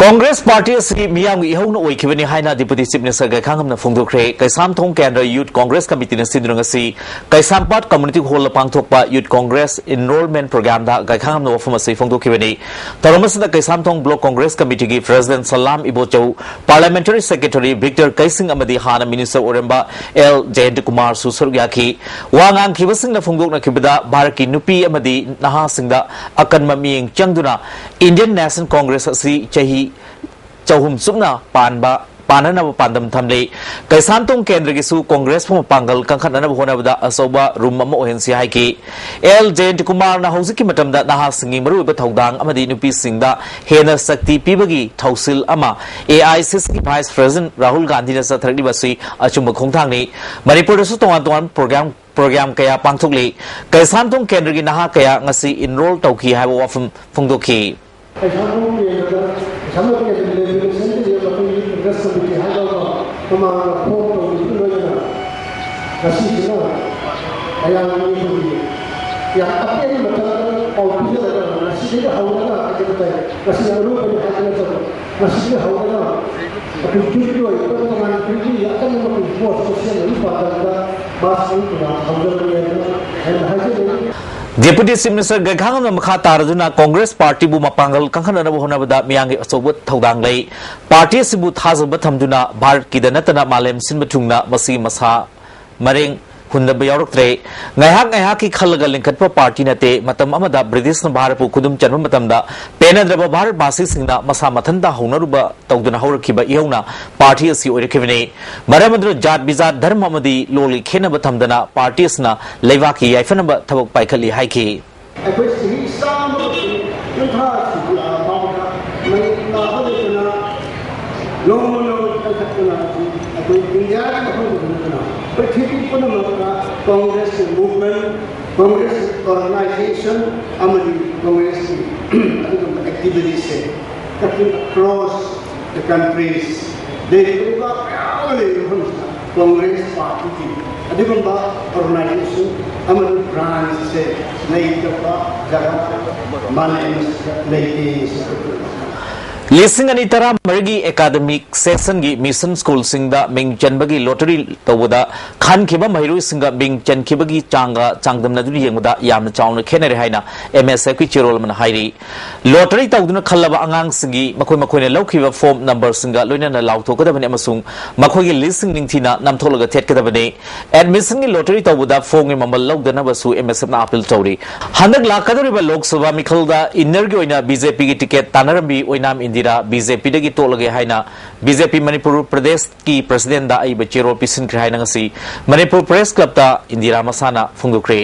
ꯀꯣꯡꯒ꯭ꯔꯦꯁ ꯄꯥꯔꯇꯤ ꯑꯁꯤ ꯃꯤꯌꯥꯝꯒꯤ ꯏꯍꯧꯅ ꯑꯣꯏꯈꯤꯕꯅꯤ ꯍꯥꯏꯅ ꯗꯤꯄꯨꯇꯤ ꯆꯤꯐ ꯃꯤꯅꯤꯁꯇꯔ ꯒꯥꯏꯈꯥꯉꯝꯅ ꯐꯣꯡꯗꯣꯛꯈ꯭ꯔꯦ꯫ ꯀꯩꯁꯥꯝꯊꯣꯡ ꯀꯦꯟꯗ꯭ꯔ ꯌꯨꯠ ꯀꯣꯡꯒ꯭ꯔꯦꯁ ꯀꯃꯤꯇꯤꯅ ꯁꯤꯟꯗꯨꯅ ꯉꯁꯤ ꯀꯩꯁꯥꯝꯄꯥꯠ ꯀꯝꯃ꯭ꯌꯨꯅꯤꯇꯤ ꯍꯣꯜꯗ ꯄꯥꯡꯊꯣꯛꯄ ꯌꯨꯠ ꯀꯣꯡꯒ꯭ꯔꯦꯁ ꯏꯟꯔꯣꯜꯃꯦꯟ ꯄ꯭ꯔꯣꯒ꯭ꯔꯥꯝꯗ ꯒꯥꯏꯈꯥꯉꯝꯅ ꯋꯥꯐꯝ ꯑꯁꯤ ꯐꯣꯡꯗꯣꯛꯈꯤꯕꯅꯤ꯫ ꯊꯧꯔꯝ ꯑꯁꯤꯗ ꯀꯩꯁꯥꯝꯊꯣꯡ ꯕ꯭ꯂꯣꯛ ꯀꯣꯡꯒ꯭ꯔꯦꯁ ꯀꯃꯤꯇꯤꯒꯤ ꯄ꯭ꯔꯦꯁꯤꯗꯦꯟꯠ ꯁꯂꯥꯝ ꯏꯕꯣꯆꯧ, ꯄꯥꯔꯂꯤꯌꯥꯃꯦꯟꯇꯔꯤ ꯁꯦꯀ꯭ꯔꯦꯇꯔꯤ ꯚꯤꯛꯇꯔ ꯀꯩꯁꯤꯡ ꯑꯃꯗꯤ ꯍꯥꯟꯅ ꯃꯤꯅꯤꯁꯇꯔ ꯑꯣꯏꯔꯝꯕ ꯑꯦꯜ ꯖꯌꯟꯇꯀꯨꯃꯥꯔꯁꯨ ꯁꯔꯨꯛ ꯌꯥꯈꯤ꯫ ꯋꯥ ꯉꯥꯡꯈꯤꯕꯁꯤꯡꯅ ꯐꯣꯡꯗꯣꯛꯅꯈꯤꯕꯗ ꯚꯥꯔꯠꯀꯤ ꯅꯨꯄꯤ ꯑꯃꯗꯤ ꯅꯍꯥꯁꯤꯡꯗ ꯑꯀꯟꯕ ꯃꯤꯠꯌꯦꯡ ꯆꯪꯗꯨꯅ ꯏꯟꯗꯤꯌꯟ ꯅꯦꯁꯅꯦꯜ ꯀꯣꯡꯒ꯭ꯔꯦꯁ ꯑꯁꯤ ꯆꯍꯤ ꯆꯍꯨꯝ ꯆꯨꯞꯅ ꯄꯥꯟꯕ, ꯄꯥꯟꯅꯅꯕ ꯄꯥꯟꯗꯝ ꯊꯝꯂꯤ꯫ ꯀꯩꯁꯥꯝꯊꯣꯡ ꯀꯦꯟꯗ꯭ꯔꯒꯤꯁꯨ ꯀꯣꯡꯒ꯭ꯔꯦꯁꯄꯨ ꯃꯄꯥꯡꯒꯜ ꯀꯟꯈꯠꯅꯅꯕ ꯍꯣꯠꯅꯕꯗ ꯑꯆꯧꯕ ꯔꯨꯝ ꯑꯃ ꯑꯣꯏꯍꯟꯁꯤ ꯍꯥꯏꯈꯤ꯫ ꯑꯦꯜ ꯖꯌꯟꯇꯀꯨꯃꯥꯔꯅ ꯍꯧꯖꯤꯛꯀꯤ ꯃꯇꯝꯗ ꯅꯍꯥꯁꯤꯡꯒꯤ ꯃꯔꯨꯑꯣꯏꯕ ꯊꯧꯗꯥꯡ ꯑꯃꯗꯤ ꯅꯨꯄꯤꯁꯤꯡꯗ ꯍꯦꯟꯅ ꯁꯛꯇꯤ ꯄꯤꯕꯒꯤ ꯊꯧꯁꯤꯜ ꯑꯃ ꯑꯦ ꯑꯥꯏ ꯁꯤ ꯁꯤꯒꯤ ꯚꯥꯏꯁ ꯄ꯭ꯔꯦꯁꯤꯗꯦꯟꯠ ꯔꯥꯍꯨꯜ ꯒꯥꯟꯙꯤꯅ ꯆꯠꯊꯔꯛꯂꯤꯕ ꯑꯁꯤ ꯑꯆꯨꯝꯕ ꯈꯣꯡꯊꯥꯡꯅꯤ꯫ ꯃꯅꯤꯄꯨꯔꯗꯁꯨ ꯇꯣꯉꯥꯟ ꯇꯣꯉꯥꯟꯕ ꯄ꯭ꯔꯣꯒ꯭ꯔꯥꯝ, ꯄ꯭ꯔꯣꯒ꯭ꯔꯥꯝ ꯀꯌꯥ ꯄꯥꯡꯊꯣꯛꯂꯤ꯫ ꯀꯩꯁꯥꯝꯊꯣꯡ ꯀꯦꯟꯗ꯭ꯔꯒꯤ ꯅꯍꯥ ꯀꯌꯥ ꯉꯁꯤ ꯏꯟꯔꯣꯜ ꯇꯧꯈꯤ ꯍꯥꯏꯕ ꯋꯥꯐꯝ ꯐꯣꯡꯗꯣꯛꯈꯤ꯫ ꯀꯩꯁꯥꯝꯊꯣꯡ ꯀꯦꯟꯗ꯭ꯔꯗ, ꯀꯩꯁꯥꯝꯊꯣꯡ ꯀꯦꯟꯗ꯭ꯔꯒꯤ ꯂꯩꯔꯤꯕ ꯁꯦꯟꯇ꯭ꯔꯦꯜ ꯄ꯭ꯔꯣꯒ꯭ꯔꯦꯁ ꯀꯃꯤꯇꯤ ꯍꯥꯏꯕ ꯑꯃ ꯃꯃꯥꯡꯗ ꯐꯣꯝ ꯇꯧꯈꯤꯕꯒ ꯂꯣꯏꯅꯅ ꯉꯁꯤꯁꯤꯅ ꯃꯌꯥꯝꯒꯤ ꯑꯩꯈꯣꯏꯒꯤ ꯌꯥꯝ ꯑꯄꯦꯟꯕ ꯃꯇꯝꯗ ꯄꯥꯎ ꯄꯤꯖꯔꯒ ꯉꯁꯤꯗꯒꯤ ꯍꯧꯔꯒ ꯍꯥꯏꯖꯕ ꯇꯥꯏ, ꯉꯁꯤꯅ ꯑꯔꯣꯏꯕꯅꯤ ꯍꯥꯏꯕ ꯅꯠꯇꯕ, ꯉꯁꯤꯗꯒꯤ ꯍꯧꯔꯒ ꯑꯩꯈꯣꯏ ꯌꯨꯠꯀꯤ ꯑꯣꯏꯕ ꯇꯣꯉꯥꯟꯅ ꯑꯩꯈꯣꯏꯒꯤ ꯑꯀꯟꯕ ꯑꯩꯈꯣꯏꯒꯤ ꯐꯣꯔꯁ ꯁꯣꯁꯤꯌꯦꯜ ꯂꯩꯕ ꯄꯥꯟꯗꯝꯗ ꯃꯥꯁ ꯑꯃ ꯇꯣꯉꯥꯟꯅ ꯍꯧꯖꯔꯕꯅꯤ ꯍꯥꯏꯅ ꯍꯥꯏꯖꯅꯤꯡꯏ꯫ ꯗꯤꯄꯨꯇꯤ ꯆꯤꯐ ꯃꯤꯅꯤꯁꯇꯔ ꯒꯥꯏꯈꯥꯉꯝꯅ ꯃꯈꯥ ꯇꯥꯔꯗꯨꯅ ꯀꯣꯡꯒ꯭ꯔꯦꯁ ꯄꯥꯔꯇꯤꯕꯨ ꯃꯄꯥꯡꯒꯜ ꯀꯟꯈꯠꯅꯅꯕ ꯍꯣꯠꯅꯕꯗ ꯃꯤꯌꯥꯝꯒꯤ ꯑꯆꯧꯕ ꯊꯧꯗꯥꯡ ꯂꯩ꯫ ꯄꯥꯔꯇꯤ ꯑꯁꯤꯕꯨ ꯊꯥꯖꯕ ꯊꯝꯗꯨꯅ ꯚꯥꯔꯠꯀꯤꯗ ꯅꯠꯇꯅ ꯃꯥꯂꯦꯝ ꯁꯤꯟꯕ ꯊꯨꯡꯅ ꯃꯁꯤꯒꯤ ꯃꯁꯥ ꯃꯔꯦꯡ ꯍꯨꯟꯗꯕ ꯌꯥꯎꯔꯛꯇ꯭ꯔꯦ꯫ ꯉꯥꯏꯍꯥꯛ ꯉꯥꯏꯍꯥꯛꯀꯤ ꯈꯜꯂꯒ ꯂꯤꯡꯈꯠꯄ ꯄꯥꯔꯇꯤ ꯅꯠꯇꯦ꯫ ꯃꯇꯝ ꯑꯃꯗ ꯕ꯭ꯔꯤꯇꯤꯁꯅ ꯚꯥꯔꯠꯄꯨ ꯈꯨꯗꯨꯝ ꯆꯟꯕ ꯃꯇꯝꯗ ꯄꯦꯟꯅꯗ꯭ꯔꯕ ꯚꯥꯔꯠ ꯚꯥꯁꯤꯁꯤꯡꯅ ꯃꯁꯥ ꯃꯊꯟꯇ ꯍꯧꯅꯔꯨꯕ ꯇꯧꯗꯨꯅ ꯍꯧꯔꯛꯈꯤꯕ ꯏꯍꯧꯅ ꯄꯥꯔꯇꯤ ꯑꯁꯤ ꯑꯣꯏꯔꯛꯈꯤꯕꯅꯤ꯫ ꯃꯔꯝ ꯑꯗꯨꯅ ꯖꯥꯠ ꯕꯤꯖꯥꯠ, ꯙꯔꯃ ꯑꯃꯗꯤ ꯂꯣꯜꯒꯤ ꯈꯦꯠꯅꯕ ꯊꯝꯗꯅ ꯄꯥꯔꯇꯤ ꯑꯁꯤꯅ ꯂꯩꯕꯥꯛꯀꯤ ꯌꯥꯏꯐꯅꯕ ꯊꯕꯛ ꯄꯥꯏꯈꯠꯂꯤ ꯍꯥꯏꯈꯤ꯫ ꯑꯩꯈꯣꯏ ꯆꯍꯤ ꯆꯥꯝꯃ ꯀꯨꯟꯊ꯭ꯔꯥ ꯁꯨꯔꯛꯂꯕ ꯐꯥꯎꯕꯗ ꯃꯩ ꯂꯥꯛꯄ ꯂꯩꯇꯅ ꯅꯣꯡꯃ ꯅꯣꯡꯃꯒꯤ ꯀꯟꯈꯠꯇꯨꯅ ꯍꯧꯖꯤꯛ ꯑꯩꯈꯣꯏ ꯏꯟꯗꯤꯌꯥꯒꯤ ꯃꯐꯝ ꯈꯛꯇ ꯅꯠꯇꯅ ꯄ꯭ꯔꯤꯊꯤꯕꯤ ꯄꯨꯝꯅꯃꯛꯇ ꯀꯣꯡꯒ꯭ꯔꯦꯁꯀꯤ movement, ꯀꯣꯡꯒ꯭ꯔꯦꯁꯀꯤ organization ꯑꯃꯗꯤ ꯀꯣꯡꯒ꯭ꯔꯦꯁꯀꯤ ꯑꯗꯨꯒꯨꯝꯕ activities say cutting across the countries, ꯂꯩꯔꯤꯕ ꯃꯌꯥꯝ ꯑꯃ ꯂꯩꯔꯤꯕ ꯃꯐꯝꯁꯤꯗ ꯀꯣꯡꯒ꯭ꯔꯦꯁ ꯄꯥꯔꯇꯤꯒꯤ ꯑꯗꯨꯒꯨꯝꯕ organization ꯑꯃꯗꯤ branch ꯁꯦ ꯂꯩꯇꯕ ꯖꯒꯥ ꯃꯥꯂꯦꯝ ꯑꯁꯤꯗ ꯂꯩꯇꯦ꯫ ꯂꯤꯁꯤꯡ ꯑꯅꯤ ꯇꯔꯥꯃꯔꯤꯒꯤ academic sessionꯒꯤ mission schoolꯁꯤꯡꯗ ꯃꯤꯡ ꯆꯟꯕꯒꯤ lottery ꯇꯧꯕꯗ ꯈꯟꯈꯤꯕ ꯃꯍꯩꯔꯣꯏꯁꯤꯡꯒ ꯃꯤꯡ ꯆꯟꯈꯤꯕꯒꯤ ꯆꯥꯡꯒ ꯆꯥꯡꯗꯝꯅꯗꯨꯅ ꯌꯦꯡꯕꯗ ꯌꯥꯝꯅ ꯆꯥꯎꯅ ꯈꯦꯠꯅꯔꯦ ꯍꯥꯏꯅ M S Fꯀꯤ ꯆꯦꯔꯣꯜ ꯑꯃꯅ ꯍꯥꯏꯔꯤ꯫ Lottery ꯇꯧꯗꯨꯅ ꯈꯜꯂꯕ ꯑꯉꯥꯡꯁꯤꯡꯒꯤ ꯃꯈꯣꯏ ꯃꯈꯣꯏꯅ ꯂꯧꯈꯤꯕ form numberꯁꯤꯡꯒ ꯂꯣꯏꯅꯅ ꯂꯥꯎꯊꯣꯛꯀꯗꯕꯅꯤ ꯑꯃꯁꯨꯡ ꯃꯈꯣꯏꯒꯤ listꯁꯤꯡ ꯅꯤꯡꯊꯤꯅ ꯅꯝꯊꯣꯛꯂꯒ ꯊꯦꯠꯀꯗꯕꯅꯤ꯫ Admissionꯒꯤ lottery ꯇꯧꯕꯗ formꯒꯤ ꯃꯃꯜ ꯂꯧꯗꯅꯕꯁꯨ M S Fꯅ appeal ꯇꯧꯔꯤ꯫ ꯍꯟꯗꯛ ꯂꯥꯛꯀꯗꯧꯔꯤꯕ ꯂꯣꯛ ꯁꯚꯥ ꯃꯤꯈꯜꯗ innerꯒꯤ ꯑꯣꯏꯅ BJPꯒꯤ ticket ꯇꯥꯟꯅꯔꯝꯕꯤ ꯑꯣꯏꯅꯥꯝ ꯏꯟꯗꯤꯔꯥ BJPꯗꯒꯤ ꯇꯣꯛꯂꯒꯦ ꯍꯥꯏꯅ BJP ꯃꯅꯤꯄꯨꯔ ꯄ꯭ꯔꯗꯦꯁꯀꯤ presidentꯗ ꯑꯏꯕ ꯆꯦꯔꯣꯜ ꯄꯤꯁꯤꯟꯈ꯭ꯔꯦ ꯍꯥꯏꯅ ꯉꯁꯤ ꯃꯅꯤꯄꯨꯔ Press Clubꯇ ꯏꯟꯗꯤꯔꯥ ꯃꯁꯥꯅ ꯐꯣꯡꯗꯣꯛꯈ꯭ꯔꯦ꯫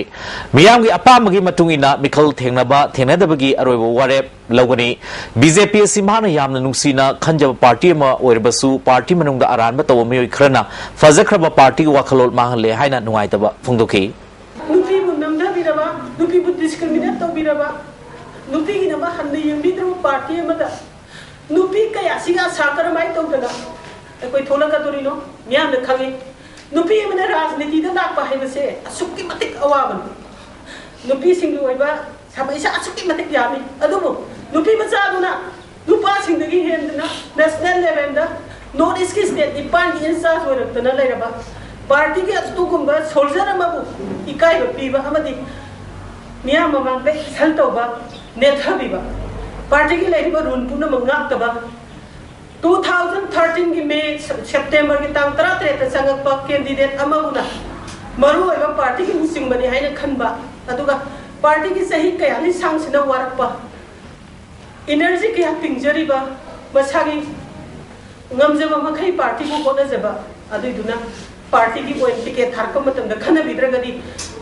ꯃꯤꯌꯥꯝꯒꯤ ꯑꯄꯥꯝꯕꯒꯤ ꯃꯇꯨꯡ ꯏꯟꯅ ꯃꯤꯈꯜ ꯊꯦꯡꯅꯕ ꯊꯦꯡꯅꯗꯕꯒꯤ ꯑꯔꯣꯏꯕ ꯋꯥꯔꯦꯞ ꯂꯧꯒꯅꯤ꯫ BJP ꯑꯁꯤ ꯃꯍꯥꯛꯅ ꯌꯥꯝꯅ ꯅꯨꯡꯁꯤꯅ ꯈꯟꯖꯕ party ꯑꯃ ꯑꯣꯏꯔꯕꯁꯨ, party ꯃꯅꯨꯡꯗ ꯑꯔꯥꯟꯕ ꯇꯧꯕ ꯃꯤꯑꯣꯏ ꯈꯔꯅ ꯐꯖꯈ꯭ꯔꯕ partyꯒꯤ ꯋꯥꯈꯜꯂꯣꯟ ꯃꯥꯡꯍꯜꯂꯦ ꯍꯥꯏꯅ ꯅꯨꯡꯉꯥꯏꯇꯕ ꯐꯣꯡꯗꯣꯛꯈꯤ꯫ ꯅꯨꯄꯤꯕꯨ ꯅꯝꯊꯕꯤꯔꯕ, ꯅꯨꯄꯤꯕꯨ discriminate ꯇꯧꯕꯤꯔꯕ, ꯅꯨꯄꯤꯒꯤꯗꯃꯛ ꯍꯟꯅ ꯌꯦꯡꯕꯤꯗ꯭ꯔꯕ party ꯑꯃꯗ ꯅꯨꯄꯤ ꯀꯌꯥꯁꯤꯒ ꯑꯁꯥ ꯀꯔꯝꯍꯥꯏꯅ ꯇꯧꯗꯅ ꯑꯩꯈꯣꯏ ꯊꯣꯛꯂꯛꯀꯗꯣꯔꯤꯅꯣ? ꯃꯤꯌꯥꯝꯅ ꯈꯪꯉꯤ, ꯅꯨꯄꯤ ꯑꯃꯅ ꯔꯥꯖꯅꯤꯇꯤꯗ ꯂꯥꯛꯄ ꯍꯥꯏꯕꯁꯦ ꯑꯁꯨꯛꯀꯤ ꯃꯇꯤꯛ ꯑꯋꯥꯕꯅꯤ꯫ ꯅꯨꯄꯤꯁꯤꯡꯒꯤ ꯑꯣꯏꯕ ꯁꯃꯁ꯭ꯌꯥ ꯑꯁꯨꯛꯀꯤ ꯃꯇꯤꯛ ꯌꯥꯝꯃꯤ꯫ ꯑꯗꯨꯕꯨ ꯅꯨꯄꯤ ꯃꯆꯥꯗꯨꯅ ꯅꯨꯄꯥꯁꯤꯡꯗꯒꯤ ꯍꯦꯟꯗꯅ national levelꯗ North Eastꯀꯤ state ꯅꯤꯄꯥꯟꯒꯤ in charge ꯑꯣꯏꯔꯛꯇꯅ ꯂꯩꯔꯕ partyꯒꯤ ꯑꯗꯨꯒꯨꯝꯕ soldier ꯑꯃꯕꯨ ꯏꯀꯥꯏꯕ ꯄꯤꯕ ꯑꯃꯗꯤ ꯃꯤꯌꯥꯝ ꯃꯃꯥꯡꯗ insult ꯇꯧꯕ, ꯅꯦꯠꯊꯕꯤꯕ, partyꯒꯤ ꯂꯩꯔꯤꯕ rule ꯄꯨꯝꯅꯃꯛ ꯉꯥꯛꯇꯕ, two thousand thirteenꯒꯤ May, Septemberꯒꯤ ꯇꯥꯡ ꯇꯔꯥꯇꯔꯦꯠꯇ ꯆꯪꯉꯛꯄ candidate ꯑꯃꯕꯨꯅ ꯃꯔꯨꯑꯣꯏꯕ partyꯒꯤ ꯂꯨꯆꯤꯡꯕꯅꯤ ꯍꯥꯏꯅ ꯈꯟꯕ, ꯑꯗꯨꯒ partyꯒꯤ ꯆꯍꯤ ꯀꯌꯥꯅꯤ ꯁꯥꯡꯁꯤꯅ ꯋꯥꯔꯛꯄ, energy ꯀꯌꯥ ꯇꯤꯡꯖꯔꯤꯕ, ꯃꯁꯥꯒꯤ ꯉꯝꯖꯕ ꯃꯈꯩ partyꯕꯨ ꯍꯣꯠꯅꯖꯕ, ꯑꯗꯨꯏꯗꯨꯅ partyꯒꯤ ꯑꯣꯏꯅ ticket ꯊꯥꯔꯛꯄ ꯃꯇꯝꯗ ꯈꯟꯅꯕꯤꯗ꯭ꯔꯒꯗꯤ,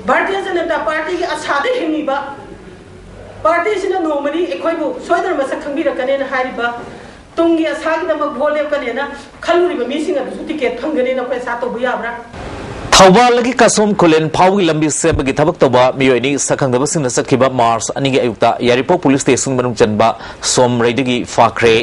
ꯚꯥꯔꯇꯤꯌ ꯖꯅꯇꯥ partyꯒꯤ ꯑꯁꯥꯗ ꯍꯤꯡꯉꯤꯕ partyꯁꯤꯅ ꯅꯣꯡꯃꯗꯤ ꯑꯩꯈꯣꯏꯕꯨ ꯁꯣꯏꯗꯅ ꯃꯁꯛ ꯈꯪꯕꯤꯔꯛꯀꯅꯦꯅ ꯍꯥꯏꯔꯤꯕ, ꯇꯨꯡꯒꯤ ꯑꯁꯥꯒꯤꯗꯃꯛ ꯚꯣꯠ ꯂꯦꯞꯀꯅꯦꯅ ꯈꯜꯂꯨꯔꯤꯕ ꯃꯤꯁꯤꯡ ꯑꯗꯨꯁꯨ ticket ꯐꯪꯒꯅꯦꯅ ꯑꯩꯈꯣꯏ ꯑꯁꯥ ꯇꯧꯕ ꯌꯥꯕ꯭ꯔꯥ? ꯊꯧꯕꯥꯜꯗꯒꯤ ꯀꯁꯣꯝ ꯈꯨꯂꯦꯟ ꯐꯥꯎꯒꯤ ꯂꯝꯕꯤ ꯁꯦꯝꯕꯒꯤ ꯊꯕꯛ ꯇꯧꯕ ꯃꯤꯑꯣꯏ ꯑꯅꯤ ꯁꯛꯈꯪꯗꯕꯁꯤꯡꯅ ꯆꯠꯈꯤꯕ ꯃꯥꯔꯆ ꯑꯅꯤꯒꯤ ꯑꯌꯨꯛꯇ ꯌꯥꯏꯔꯤꯄꯣꯛ ꯄꯨꯂꯤꯁ ꯁ꯭ꯇꯦꯁꯟ ꯃꯅꯨꯡ ꯆꯟꯕ ꯁꯣꯝꯔꯩꯗꯒꯤ ꯐꯥꯈ꯭ꯔꯦ꯫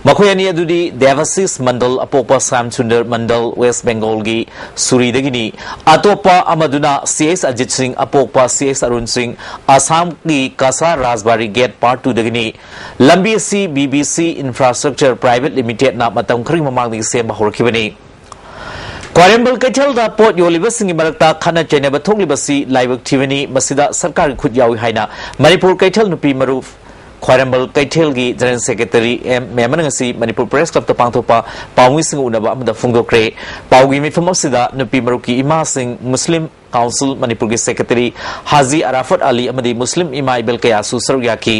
ꯃꯈꯣꯏ ꯑꯅꯤ ꯑꯗꯨꯗꯤ ꯗꯦꯕꯥꯁꯤꯁ ꯃꯟꯗꯜ ꯑꯄꯣꯛꯄ ꯁ꯭ꯌꯥꯝ ꯁꯨꯟꯗꯔ ꯃꯟꯗꯜ ꯋꯦꯁ ꯕꯦꯡꯒꯣꯜꯒꯤ ꯁꯨꯔꯤꯗꯒꯤꯅꯤ꯫ ꯑꯇꯣꯞꯄ ꯑꯃꯗꯨꯅ ꯁꯤ ꯑꯦꯁ ꯑꯖꯤꯠ ꯁꯤꯡ ꯑꯄꯣꯛꯄ ꯁꯤ ꯑꯦꯁ ꯑꯔꯨꯟ ꯁꯤꯡ ꯑꯁꯥꯝꯒꯤ ꯀꯁꯥ ꯔꯥꯖꯕꯥꯔꯤ ꯒꯦꯠ ꯄꯥꯔꯠ ꯇꯨꯗꯒꯤꯅꯤ꯫ ꯂꯝꯕꯤ ꯑꯁꯤ B B C infrastructure private ꯂꯤꯃꯤꯇꯦꯗꯅ ꯃꯇꯝ ꯈꯔꯒꯤ ꯃꯃꯥꯡꯗꯒꯤ ꯁꯦꯝꯕ ꯍꯧꯔꯛꯈꯤꯕꯅꯤ꯫ ꯈ꯭ꯋꯥꯏꯔꯦꯝꯕꯜ ꯀꯩꯊꯦꯜꯗ ꯄꯣꯠ ꯌꯣꯜꯂꯤꯕꯁꯤꯡꯒꯤ ꯃꯔꯛꯇ ꯈꯠꯅ ꯆꯩꯅꯕ ꯊꯣꯛꯂꯤꯕꯁꯤ ꯂꯥꯏꯕꯛ ꯊꯤꯕꯅꯤ, ꯃꯁꯤꯗ ꯁꯔꯀꯥꯔꯒꯤ ꯈꯨꯠ ꯌꯥꯎꯏ ꯍꯥꯏꯅ ꯃꯅꯤꯄꯨꯔ ꯀꯩꯊꯦꯜ ꯅꯨꯄꯤ ꯃꯔꯨꯞ ꯈ꯭ꯋꯥꯏꯔꯦꯝꯕꯜ ꯀꯩꯊꯦꯜꯒꯤ ꯖꯦꯅꯔꯦꯜ ꯁꯦꯀ꯭ꯔꯦꯇꯔꯤ ꯑꯦꯝ ꯃꯦꯃꯟꯅ ꯉꯁꯤ ꯃꯅꯤꯄꯨꯔ ꯄ꯭ꯔꯦꯁ ꯀ꯭ꯂꯕꯇ ꯄꯥꯡꯊꯣꯛꯄ ꯄꯥꯎꯃꯤꯁꯤꯡꯒ ꯎꯅꯕ ꯑꯃꯗ ꯐꯣꯡꯗꯣꯛꯈ꯭ꯔꯦ꯫ ꯄꯥꯎꯒꯤ ꯃꯤꯐꯝ ꯑꯁꯤꯗ ꯅꯨꯄꯤ ꯃꯔꯨꯞꯀꯤ ꯏꯃꯥꯁꯤꯡ, ꯃꯨꯁꯂꯤꯝ ꯀꯥꯎꯟꯁꯤꯜ ꯃꯅꯤꯄꯨꯔꯒꯤ ꯁꯦꯀ꯭ꯔꯦꯇꯔꯤ ꯍꯥꯖꯤ ꯑꯔꯥꯐꯠ ꯑꯂꯤ ꯑꯃꯗꯤ ꯃꯨꯁꯂꯤꯝ ꯏꯃꯥ ꯏꯕꯦꯜ ꯀꯌꯥꯁꯨ ꯁꯔꯨꯛ ꯌꯥꯈꯤ꯫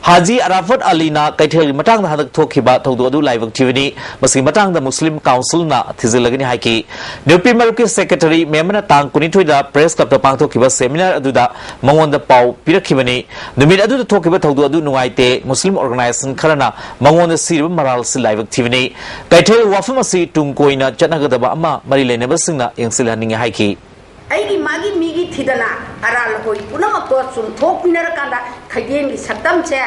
ꯍꯥꯖꯤ ꯑꯔꯥꯐꯠ ꯑꯂꯤꯅ ꯀꯩꯊꯦꯜꯒꯤ ꯃꯇꯥꯡꯗ ꯍꯟꯗꯛ ꯊꯣꯛꯈꯤꯕ ꯊꯧꯗꯣꯛ ꯑꯗꯨ ꯂꯥꯏꯕꯛ ꯊꯤꯕꯅꯤ, ꯃꯁꯤꯒꯤ ꯃꯇꯥꯡꯗ ꯃꯨꯁꯂꯤꯝ ꯀꯥꯎꯟꯁꯤꯜꯅ ꯊꯤꯖꯤꯜꯂꯒꯅꯤ ꯍꯥꯏꯈꯤ꯫ ꯅꯨꯄꯤ ꯃꯔꯨꯞꯀꯤ ꯁꯦꯀ꯭ꯔꯦꯇꯔꯤ ꯃꯦꯃꯟꯅ ꯇꯥꯡ ꯀꯨꯟꯅꯤꯊꯣꯏꯗ ꯄ꯭ꯔꯦꯁ ꯀ꯭ꯂꯕꯇ ꯄꯥꯡꯊꯣꯛꯈꯤꯕ ꯁꯦꯃꯤꯅꯥꯔ ꯑꯗꯨꯗ ꯃꯉꯣꯟꯗ ꯄꯥꯎ ꯄꯤꯔꯛꯈꯤꯕꯅꯤ꯫ ꯅꯨꯃꯤꯠ ꯑꯗꯨꯗ ꯊꯣꯛꯈꯤꯕ ꯊꯧꯗꯣꯛ ꯑꯗꯨ ꯅꯨꯡꯉꯥꯏꯇꯦ, ꯃꯨꯁꯂꯤꯝ ꯑꯣꯔꯒꯅꯥꯏꯖꯦꯁꯟ ꯈꯔꯅ ꯃꯉꯣꯟꯗ ꯁꯤꯔꯕ ꯃꯔꯥꯜꯁꯤ ꯂꯥꯏꯕꯛ ꯊꯤꯕꯅꯤ꯫ ꯀꯩꯊꯦꯜ ꯋꯥꯐꯝ ꯑꯁꯤ ꯇꯨꯡ ꯀꯣꯏꯅ ꯆꯠꯅꯒꯗꯕ ꯑꯃ ꯃꯔꯤ ꯂꯩꯅꯕꯁꯤꯡꯅ ꯌꯦꯡꯁꯤꯜꯍꯟꯅꯤꯡꯉꯤ ꯍꯥꯏꯈꯤ꯫ ꯑꯩꯒꯤ ꯃꯥꯒꯤ ꯃꯤꯒꯤ ꯊꯤꯗꯅ ꯑꯔꯥꯜ ꯑꯩꯈꯣꯏ ꯄꯨꯝꯅꯃꯛꯇꯣ ꯆꯨꯝꯊꯣꯛꯃꯤꯟꯅꯔꯀꯥꯟꯗ ꯈꯩꯗꯦꯟꯒꯤ ꯁꯛꯇꯝꯁꯦ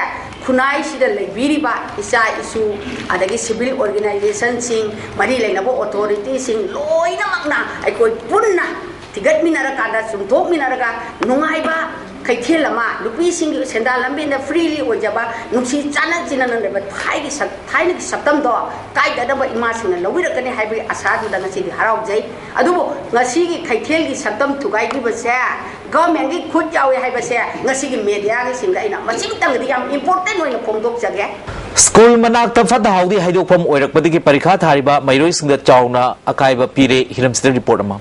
ꯈꯨꯟꯅꯥꯏꯁꯤꯗ ꯂꯩꯕꯤꯔꯤꯕ ꯏꯆꯥ ꯏꯁꯨ, ꯑꯗꯒꯤ ꯁꯤꯚꯤꯜ ꯑꯣꯔꯒꯅꯥꯏꯖꯦꯁꯟꯁꯤꯡ, ꯃꯔꯤ ꯂꯩꯅꯕ ꯑꯣꯊꯣꯔꯤꯇꯤꯁꯤꯡ ꯂꯣꯏꯅꯃꯛꯅ ꯑꯩꯈꯣꯏ ꯄꯨꯟꯅ ꯊꯤꯒꯠꯃꯤꯟꯅꯔꯀꯥꯟꯗ, ꯆꯨꯝꯊꯣꯛꯃꯤꯟꯅꯔꯒ ꯅꯨꯡꯉꯥꯏꯕ ꯀꯩꯊꯦꯜ ꯑꯃ, ꯅꯨꯄꯤꯁꯤꯡꯒꯤ ꯁꯦꯟꯗꯥꯟ ꯂꯝꯕꯤꯗ ꯐ꯭ꯔꯤꯂꯤ ꯑꯣꯏꯖꯕ, ꯅꯨꯡꯁꯤ ꯆꯥꯟꯅ ꯆꯤꯟꯅꯅ ꯂꯩꯕ ꯊꯥꯏꯒꯤ ꯁꯛ-, ꯊꯥꯏꯅꯒꯤ ꯁꯛꯇꯝꯗꯣ ꯀꯥꯏꯗꯅꯕ ꯏꯃꯥꯁꯤꯡꯅ ꯂꯧꯕꯤꯔꯛꯀꯅꯤ ꯍꯥꯏꯕꯒꯤ ꯑꯁꯥꯗꯨꯗ ꯉꯁꯤꯗꯤ ꯍꯔꯥꯎꯖꯩ꯫ ꯑꯗꯨꯕꯨ ꯉꯁꯤꯒꯤ ꯀꯩꯊꯦꯜꯒꯤ ꯁꯛꯇꯝ ꯊꯨꯒꯥꯏꯈꯤꯕꯁꯦ ꯒꯚꯔꯟꯃꯦꯟꯒꯤ ꯈꯨꯠ ꯌꯥꯎꯏ ꯍꯥꯏꯕꯁꯦ ꯉꯁꯤꯒꯤ ꯃꯦꯗꯤꯌꯥꯒꯤꯁꯤꯡꯗ ꯑꯩꯅ ꯃꯁꯤꯃꯇꯪꯗꯤ ꯌꯥꯝ ꯏꯝꯄꯣꯔꯇꯦꯟ ꯑꯣꯏꯅ ꯐꯣꯡꯗꯣꯛꯆꯒꯦ꯫ ꯁ꯭ꯀꯨꯜ ꯃꯅꯥꯛꯇ ꯐꯠꯇ ꯍꯥꯎꯗꯤ ꯍꯩꯗꯣꯛꯐꯝ ꯑꯣꯏꯔꯛꯄꯗꯒꯤ ꯄꯔꯤꯈꯥ ꯊꯥꯔꯤꯕ ꯃꯍꯩꯔꯣꯏꯁꯤꯡꯗ ꯆꯥꯎꯅ ꯑꯀꯥꯏꯕ ꯄꯤꯔꯦ꯫ ꯍꯤꯔꯝꯁꯤꯗ ꯔꯤꯄꯣꯔꯠ ꯑꯃ꯫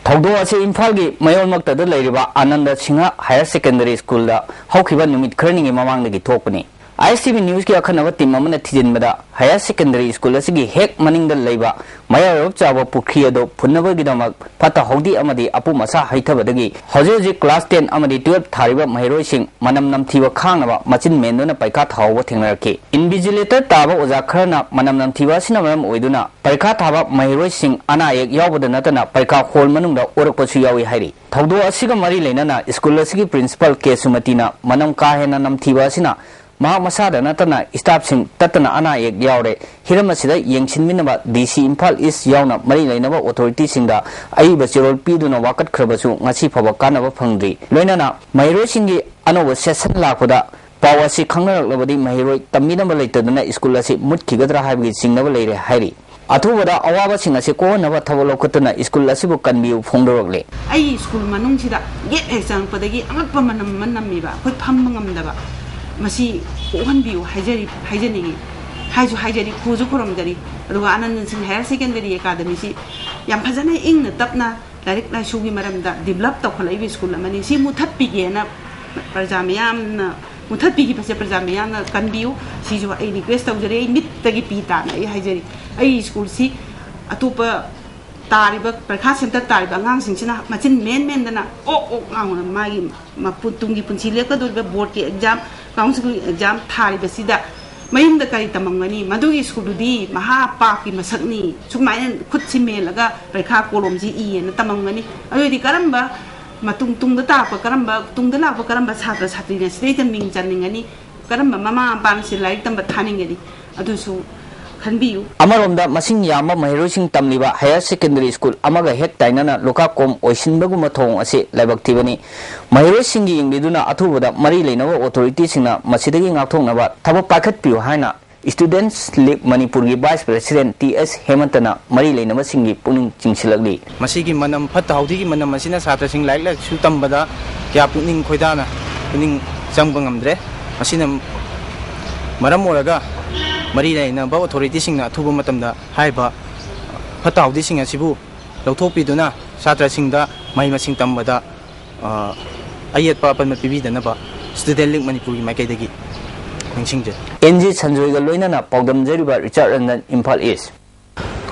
ꯊꯧꯗꯣꯛ ꯑꯁꯤ ꯏꯝꯐꯥꯜꯒꯤ ꯃꯌꯣꯜꯃꯛꯇꯗ ꯂꯩꯔꯤꯕ ꯑꯥꯅꯟꯗ ꯁꯤꯡꯍ ꯍꯥꯌꯔ ꯁꯦꯀꯦꯟꯗꯔꯤ ꯁ꯭ꯀꯨꯜꯗ ꯍꯧꯈꯤꯕ ꯅꯨꯃꯤꯠ ꯈꯔꯅꯤꯒꯤ ꯃꯃꯥꯡꯗꯒꯤ ꯊꯣꯛꯄꯅꯤ꯫ ꯑꯥꯏ ꯑꯦꯁ ꯇꯤ ꯚꯤ ꯅ꯭ꯌꯨꯁꯀꯤ ꯑꯈꯟꯅꯕ ꯇꯤꯝ ꯑꯃꯅ ꯊꯤꯖꯤꯟꯕꯗ, ꯍꯥꯌꯔ ꯁꯦꯀꯦꯟꯗꯔꯤ ꯁ꯭ꯀꯨꯜ ꯑꯁꯤꯒꯤ ꯍꯦꯛ ꯃꯅꯤꯡꯗ ꯂꯩꯕ ꯃꯌꯥꯏ ꯑꯣꯏꯔꯞ ꯆꯥꯎꯕ ꯄꯨꯈ꯭ꯔꯤ ꯑꯗꯨ ꯐꯨꯟꯅꯕꯒꯤꯗꯃꯛ ꯐꯠꯇ ꯍꯥꯎꯗꯤ ꯑꯃꯗꯤ ꯑꯄꯨꯝ ꯑꯁꯥ ꯍꯩꯊꯕꯗꯒꯤ ꯍꯧꯖꯤꯛ ꯍꯧꯖꯤꯛ ꯀ꯭ꯂꯥꯁ ꯇꯦꯟ ꯑꯃꯗꯤ ꯇꯨꯌꯦꯜꯐ ꯊꯥꯔꯤꯕ ꯃꯍꯩꯔꯣꯏꯁꯤꯡ ꯃꯅꯝ ꯅꯝꯊꯤꯕ ꯈꯥꯡꯅꯕ ꯃꯆꯤꯟ ꯃꯦꯟꯗꯨꯅ ꯄꯩꯈꯥ ꯊꯥꯍꯧꯕ ꯊꯦꯡꯅꯔꯛꯈꯤ꯫ ꯏꯟꯚꯤꯖꯤꯂꯦꯇꯔ ꯇꯥꯕ ꯑꯣꯖꯥ ꯈꯔꯅ ꯃꯅꯝ ꯅꯝꯊꯤꯕ ꯑꯁꯤꯅ ꯃꯔꯝ ꯑꯣꯏꯗꯨꯅ ꯄꯔꯤꯈꯥ ꯊꯥꯕ ꯃꯍꯩꯔꯣꯏꯁꯤꯡ ꯑꯅꯥ ꯑꯌꯦꯛ ꯌꯥꯎꯕꯗ ꯅꯠꯇꯅ ꯄꯔꯤꯈꯥ ꯍꯣꯜ ꯃꯅꯨꯡꯗ ꯑꯣꯔꯛꯄꯁꯨ ꯌꯥꯎꯏ ꯍꯥꯏꯔꯤ꯫ ꯊꯧꯗꯣꯛ ꯑꯁꯤꯒ ꯃꯔꯤ ꯂꯩꯅꯅ ꯁ꯭ꯀꯨꯜ ꯑꯁꯤꯒꯤ ꯄ꯭ꯔꯤꯟꯁꯤꯄꯥꯜ ꯀꯦ ꯁꯨꯃꯇꯤꯅ ꯃꯅꯝ ꯀꯥ ꯍꯦꯟꯅ ꯅꯝꯊꯤꯕ ꯑꯁꯤꯅ ꯃꯍꯥꯛ ꯃꯁꯥꯗ ꯅꯠꯇꯅ ꯁ꯭ꯇꯥꯐꯁꯤꯡ ꯇꯠꯇꯅ ꯑꯅꯥ ꯑꯌꯦꯛ ꯌꯥꯎꯔꯦ꯫ ꯍꯤꯔꯝ ꯑꯁꯤꯗ ꯌꯦꯡꯁꯤꯟꯃꯤꯟꯅꯕ ꯗꯤ ꯁꯤ ꯏꯝꯐꯥꯜ ꯏꯁ ꯌꯥꯎꯅ ꯃꯔꯤ ꯂꯩꯅꯕ ꯑꯣꯊꯣꯔꯤꯇꯤꯁꯤꯡꯗ ꯑꯏꯕ ꯆꯦꯔꯣꯜ ꯄꯤꯗꯨꯅ ꯋꯥꯀꯠꯈ꯭ꯔꯕꯁꯨ ꯉꯁꯤ ꯐꯥꯎꯕ ꯀꯥꯟꯅꯕ ꯐꯪꯗ꯭ꯔꯤ꯫ ꯂꯣꯏꯅꯅ ꯃꯍꯩꯔꯣꯏꯁꯤꯡꯒꯤ ꯑꯅꯧꯕ ꯁꯦꯁꯟ ꯂꯥꯛꯄꯗ ꯄꯥꯎ ꯑꯁꯤ ꯈꯪꯅꯔꯛꯂꯕꯗꯤ ꯃꯍꯩꯔꯣꯏ ꯇꯝꯕꯤꯅꯕ ꯂꯩꯇꯗꯨꯅ ꯁ꯭ꯀꯨꯜ ꯑꯁꯤ ꯃꯨꯠꯈꯤꯒꯗ꯭ꯔꯥ ꯍꯥꯏꯕꯒꯤ ꯆꯤꯡꯅꯕ ꯂꯩꯔꯦ ꯍꯥꯏꯔꯤ꯫ ꯑꯊꯨꯕꯗ ꯑꯋꯥꯕꯁꯤꯡ ꯑꯁꯤ ꯀꯣꯛꯍꯟꯅꯕ ꯊꯕꯛ ꯂꯧꯈꯠꯇꯨꯅ ꯁ꯭ꯀꯨꯜ ꯑꯁꯤꯕꯨ ꯀꯟꯕꯤꯌꯨ ꯐꯣꯡꯗꯣꯔꯛꯂꯤ꯫ ꯑꯩ ꯁ꯭ꯀꯨꯜ ꯃꯅꯨꯡꯁꯤꯗ ꯒꯦꯠ ꯍꯦꯛ ꯆꯪꯉꯛꯄꯗꯒꯤ ꯑꯉꯛꯄ ꯃꯅꯝ ꯑꯃ ꯅꯝꯃꯦꯕ꯫ ꯑꯩꯈꯣꯏ ꯐꯝꯕ ꯉꯝꯗꯕ꯫ ꯃꯁꯤ ꯀꯣꯛꯍꯟꯕꯤꯌꯨ ꯍꯥꯏꯖꯔꯤ, ꯍꯥꯏꯖꯅꯤꯡꯉꯤ꯫ ꯍꯥꯏꯁꯨ ꯍꯥꯏꯖꯔꯤ, ꯈꯨꯔꯁꯨ ꯈꯨꯔꯝꯖꯔꯤ꯫ ꯑꯗꯨꯒ ꯑꯅꯟꯗ ꯁꯤꯡ ꯍꯥꯌꯔ ꯁꯦꯀꯦꯟꯗꯔꯤ ꯑꯦꯀꯥꯗꯃꯤꯁꯤ ꯌꯥꯝ ꯐꯖꯅ ꯏꯪꯅ ꯇꯞꯅ ꯂꯥꯏꯔꯤꯛ ꯂꯥꯏꯁꯨꯒꯤ ꯃꯔꯝꯗ ꯗꯤꯕꯂꯞ ꯇꯧꯈꯠꯂꯛꯏꯕ ꯁ꯭ꯀꯨꯜ ꯑꯃꯅꯤ꯫ ꯁꯤ ꯃꯨꯊꯠꯄꯤꯒꯦꯅ ꯄ꯭ꯔꯖꯥ ꯃꯤꯌꯥꯝꯅ, ꯃꯨꯊꯠꯄꯤꯈꯤꯕꯁꯦ ꯄ꯭ꯔꯖꯥ ꯃꯤꯌꯥꯝꯅ ꯀꯟꯕꯤꯌꯨ꯫ ꯁꯤꯁꯨ ꯑꯩ ꯔꯤꯀ꯭ꯋꯦꯁ ꯇꯧꯖꯔꯤ, ꯑꯩ ꯃꯤꯠꯇꯒꯤ ꯄꯤ ꯇꯥꯅ ꯑꯩ ꯍꯥꯏꯖꯔꯤ꯫ ꯑꯩ ꯁ꯭ꯀꯨꯜꯁꯤ ꯑꯇꯣꯞꯄ ꯇꯥꯔꯤꯕ ꯄꯔꯤꯈꯥ ꯁꯦꯟꯇꯔ ꯇꯥꯔꯤꯕ ꯑꯉꯥꯡꯁꯤꯡꯁꯤꯅ ꯃꯆꯤꯟ ꯃꯦꯟ ꯃꯦꯟꯗꯅ ꯑꯣꯛ ꯑꯣꯛ ꯂꯥꯎꯅ ꯃꯥꯒꯤ ꯃꯄꯨ-, ꯇꯨꯡꯒꯤ ꯄꯨꯟꯁꯤ ꯂꯦꯞꯀꯗꯧꯔꯤꯕ ꯕꯣꯔꯗꯀꯤ ꯑꯦꯛꯖꯥꯝ, ꯀꯥꯎꯟꯁꯤꯜꯒꯤ ꯑꯦꯛꯖꯥꯝ ꯊꯥꯔꯤꯕꯁꯤꯗ ꯃꯌꯨꯝꯗ ꯀꯔꯤ ꯇꯝꯃꯝꯒꯅꯤ? ꯃꯗꯨꯒꯤ ꯁ꯭ꯀꯨꯜꯗꯨꯗꯤ ꯃꯍꯥ ꯄꯥꯞꯀꯤ ꯃꯁꯛꯅꯤ꯫ ꯁꯨꯃꯥꯏꯅ ꯈꯨꯠꯁꯤ ꯃꯦꯜꯂꯒ ꯄꯔꯤꯈꯥ ꯀꯣꯂꯣꯝꯁꯤ ꯏꯌꯦꯅ ꯇꯝꯃꯝꯒꯅꯤ꯫ ꯑꯗꯨꯑꯣꯏꯗꯤ ꯀꯔꯝꯕ ꯃꯇꯨꯡ, ꯇꯨꯡꯗ ꯇꯥꯔꯛꯄ ꯀꯔꯝꯕ, ꯇꯨꯡꯗ ꯂꯥꯛꯄ ꯀꯔꯝꯕ ꯁꯥꯇ꯭ꯔ ꯁꯥꯇ꯭ꯔꯤꯅ ꯁꯤꯗꯩꯗ ꯃꯤꯡ ꯆꯟꯅꯤꯡꯒꯅꯤ? ꯀꯔꯝꯕ ꯃꯃꯥ ꯃꯄꯥꯅ ꯁꯤ ꯂꯥꯏꯔꯤꯛ ꯇꯝꯕ ꯊꯥꯅꯤꯡꯒꯅꯤ? ꯑꯗꯨꯁꯨ ꯈꯟꯕꯤꯌꯨ꯫ ꯑꯃꯔꯣꯝꯗ ꯃꯁꯤꯡ ꯌꯥꯝꯕ ꯃꯍꯩꯔꯣꯏꯁꯤꯡ ꯇꯝꯂꯤꯕ ꯍꯥꯌꯔ ꯁꯦꯀꯦꯟꯗꯔꯤ ꯁ꯭ꯀꯨꯜ ꯑꯃꯒ ꯍꯦꯛ ꯇꯥꯏꯅꯅ ꯂꯨꯈꯥꯛꯀꯣꯝ ꯑꯣꯏꯁꯤꯟꯕꯒꯨꯝꯕ ꯊꯧꯑꯣꯡ ꯑꯁꯤ ꯂꯥꯏꯕꯛ ꯊꯤꯕꯅꯤ꯫ ꯃꯍꯩꯔꯣꯏꯁꯤꯡꯒꯤ ꯌꯦꯡꯕꯤꯗꯨꯅ ꯑꯊꯨꯕꯗ ꯃꯔꯤ ꯂꯩꯅꯕ ꯑꯣꯊꯣꯔꯤꯇꯤꯁꯤꯡꯅ ꯃꯁꯤꯗꯒꯤ ꯉꯥꯛꯊꯣꯛꯅꯕ ꯊꯕꯛ ꯄꯥꯏꯈꯠꯄꯤꯌꯨ ꯍꯥꯏꯅ ꯁ꯭ꯇꯨꯗꯦꯟꯠꯁ ꯂꯤꯒ ꯃꯅꯤꯄꯨꯔꯒꯤ ꯚꯥꯏꯁ ꯄ꯭ꯔꯦꯁꯤꯗꯦꯟꯠ ꯇꯤ ꯑꯦꯁ ꯍꯦꯃꯟꯇꯅ ꯃꯔꯤ ꯂꯩꯅꯕꯁꯤꯡꯒꯤ ꯄꯨꯛꯅꯤꯡ ꯆꯤꯡꯁꯤꯜꯂꯛꯂꯤ꯫ ꯃꯁꯤꯒꯤ ꯃꯅꯝ ꯐꯠꯇ ꯍꯥꯎꯗꯤꯒꯤ ꯃꯅꯝ ꯑꯁꯤꯅ ꯁꯥꯇ꯭ꯔꯁꯤꯡ ꯂꯥꯏꯔꯤꯛ ꯂꯥꯏꯁꯨ ꯇꯝꯕꯗ ꯀꯌꯥ ꯄꯨꯛꯅꯤꯡ ꯈꯣꯏꯗꯥꯅ, ꯄꯨꯛꯅꯤꯡ ꯆꯪꯕ ꯉꯝꯗ꯭ꯔꯦ꯫ ꯃꯁꯤꯅ ꯃꯔꯝ ꯑꯣꯏꯔꯒ ꯃꯔꯤ ꯂꯩꯅꯕ ꯑꯣꯊꯣꯔꯤꯇꯤꯁꯤꯡꯅ ꯑꯊꯨꯕ ꯃꯇꯝꯗ ꯍꯥꯏꯔꯤꯕ ꯐꯠꯇ ꯍꯥꯎꯗꯤꯁꯤꯡ ꯑꯁꯤꯕꯨ ꯂꯧꯊꯣꯛꯄꯤꯗꯨꯅ ꯁꯥꯇ꯭ꯔꯁꯤꯡꯗ ꯃꯍꯩ ꯃꯁꯤꯡ ꯇꯝꯕꯗ, ꯑ, ꯑꯌꯦꯠꯄ ꯑꯄꯟꯕ ꯄꯤꯕꯤꯗꯅꯕ ꯁ꯭ꯇꯨꯗꯦꯟꯠ ꯂꯤꯒ ꯃꯅꯤꯄꯨꯔꯒꯤ ꯃꯥꯏꯀꯩꯗꯒꯤ ꯅꯤꯡꯁꯤꯡꯖꯔꯤ꯫ ꯑꯦꯟ ꯖꯤ ꯁꯟꯖꯣꯏꯒ ꯂꯣꯏꯅꯅ ꯄꯥꯎꯗꯝꯖꯔꯤꯕ ꯔꯤꯆꯥꯔꯗ ꯔꯟꯖꯟ, ꯏꯝꯐꯥꯜ ꯏꯁ꯫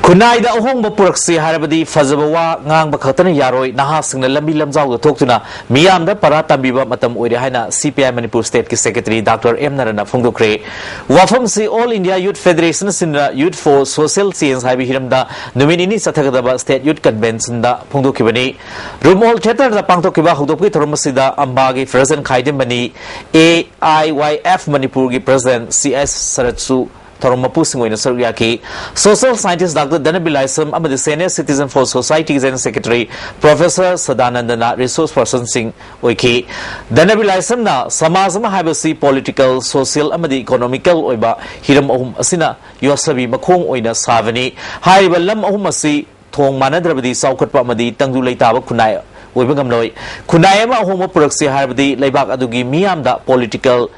ꯈꯨꯟꯅꯥꯏꯗ ꯑꯍꯣꯡꯕ ꯄꯨꯔꯛꯁꯤ ꯍꯥꯏꯔꯕꯗꯤ ꯐꯖꯕ ꯋꯥ ꯉꯥꯡꯕ ꯈꯛꯇꯅ ꯌꯥꯔꯣꯏ꯫ ꯅꯍꯥꯁꯤꯡꯅ ꯂꯝꯕꯤ ꯂꯝꯖꯥꯎꯗ ꯊꯣꯛꯇꯨꯅ ꯃꯤꯌꯥꯝꯗ ꯄꯔꯥ ꯇꯝꯕꯤꯕ ꯃꯇꯝ ꯑꯣꯏꯔꯦ ꯍꯥꯏꯅ ꯁꯤ ꯄꯤ ꯑꯥꯏ ꯃꯅꯤꯄꯨꯔ ꯁ꯭ꯇꯦꯠꯀꯤ ꯁꯦꯀ꯭ꯔꯦꯇꯔꯤ ꯗꯥꯛꯇꯔ ꯑꯦꯝ ꯅꯔꯟꯅ ꯐꯣꯡꯗꯣꯛꯈ꯭ꯔꯦ꯫ ꯋꯥꯐꯝꯁꯤ All India Youth Federation ꯑꯁꯤꯅ Youth for Social Change ꯍꯥꯏꯕ ꯍꯤꯔꯝꯗ ꯅꯨꯃꯤꯠ ꯅꯤꯅꯤ ꯆꯠꯊꯒꯗꯕ ꯁ꯭ꯇꯦꯠ ꯌꯨꯠ ꯀꯟꯚꯦꯟꯁꯟꯗ ꯐꯣꯡꯗꯣꯛꯈꯤꯕꯅꯤ꯫ ꯔꯨꯝ ꯍꯣꯜ ꯊꯤꯌꯦꯇꯔꯗ ꯄꯥꯡꯊꯣꯛꯈꯤꯕ ꯍꯧꯗꯣꯛꯄꯒꯤ ꯊꯧꯔꯝ ꯑꯁꯤꯗ ꯑꯝꯕꯥꯒꯤ president Khaidem Mani, A I Y F ꯃꯅꯤꯄꯨꯔꯒꯤ ꯄ꯭ꯔꯦꯁꯤꯗꯦꯟ ꯁꯤ ꯑꯦꯁ ꯁꯔꯠꯁꯨ ꯊꯧꯔꯝ ꯃꯄꯨꯁꯤꯡ ꯑꯣꯏꯅ ꯁꯔꯨꯛ ꯌꯥꯈꯤ꯫ Social scientist doctor Dhanabir Laishram ꯑꯃꯗꯤ ꯁꯦꯅꯤꯌꯔ ꯁꯤꯇꯤꯖꯟ ꯐꯣꯔ ꯁꯣꯁꯥꯏꯇꯤꯒꯤ ꯖꯦꯅꯔꯦꯜ ꯁꯦꯀ꯭ꯔꯦꯇꯔꯤ ꯄ꯭ꯔꯣꯐꯦꯁꯔ ꯁꯗꯥꯅꯟꯗꯅ ꯔꯤꯁꯣꯔꯁ ꯄꯔꯁꯟꯁꯤꯡ ꯑꯣꯏꯈꯤ꯫ ꯙꯅꯕꯤꯔ ꯂꯥꯏꯁ꯭ꯔꯝꯅ ꯁꯃꯥꯖ ꯑꯃ ꯍꯥꯏꯕꯁꯤ ꯄꯣꯂꯤꯇꯤꯀꯦꯜ, ꯁꯣꯁꯤꯌꯦꯜ ꯑꯃꯗꯤ ꯏꯀꯣꯅꯣꯃꯤꯀꯦꯜ ꯑꯣꯏꯕ ꯍꯤꯔꯝ ꯑꯍꯨꯝ ꯑꯁꯤꯅ ꯌꯣꯠꯁꯕꯤ ꯃꯈꯣꯡ ꯑꯣꯏꯅ ꯁꯥꯕꯅꯤ꯫ ꯍꯥꯏꯔꯤꯕ ꯂꯝ ꯑꯍꯨꯝ ꯑꯁꯤ ꯊꯣꯡ ꯃꯥꯟꯅꯗ꯭ꯔꯕꯗꯤ ꯆꯥꯎꯈꯠꯄ ꯑꯃꯗꯤ ꯇꯪꯗꯨ ꯂꯩꯇꯥꯕ ꯈꯨꯟꯅꯥꯏ ꯑꯣꯏꯕ ꯉꯝꯂꯣꯏ꯫ ꯈꯨꯟꯅꯥꯏ ꯑꯃ ꯑꯍꯣꯡꯕ ꯄꯨꯔꯛꯁꯤ ꯍꯥꯏꯔꯕꯗꯤ ꯂꯩꯕꯥꯛ ꯑꯗꯨꯒꯤ ꯃꯤꯌꯥꯝꯗ ꯄꯣꯂꯤꯇꯤꯀꯦꯜ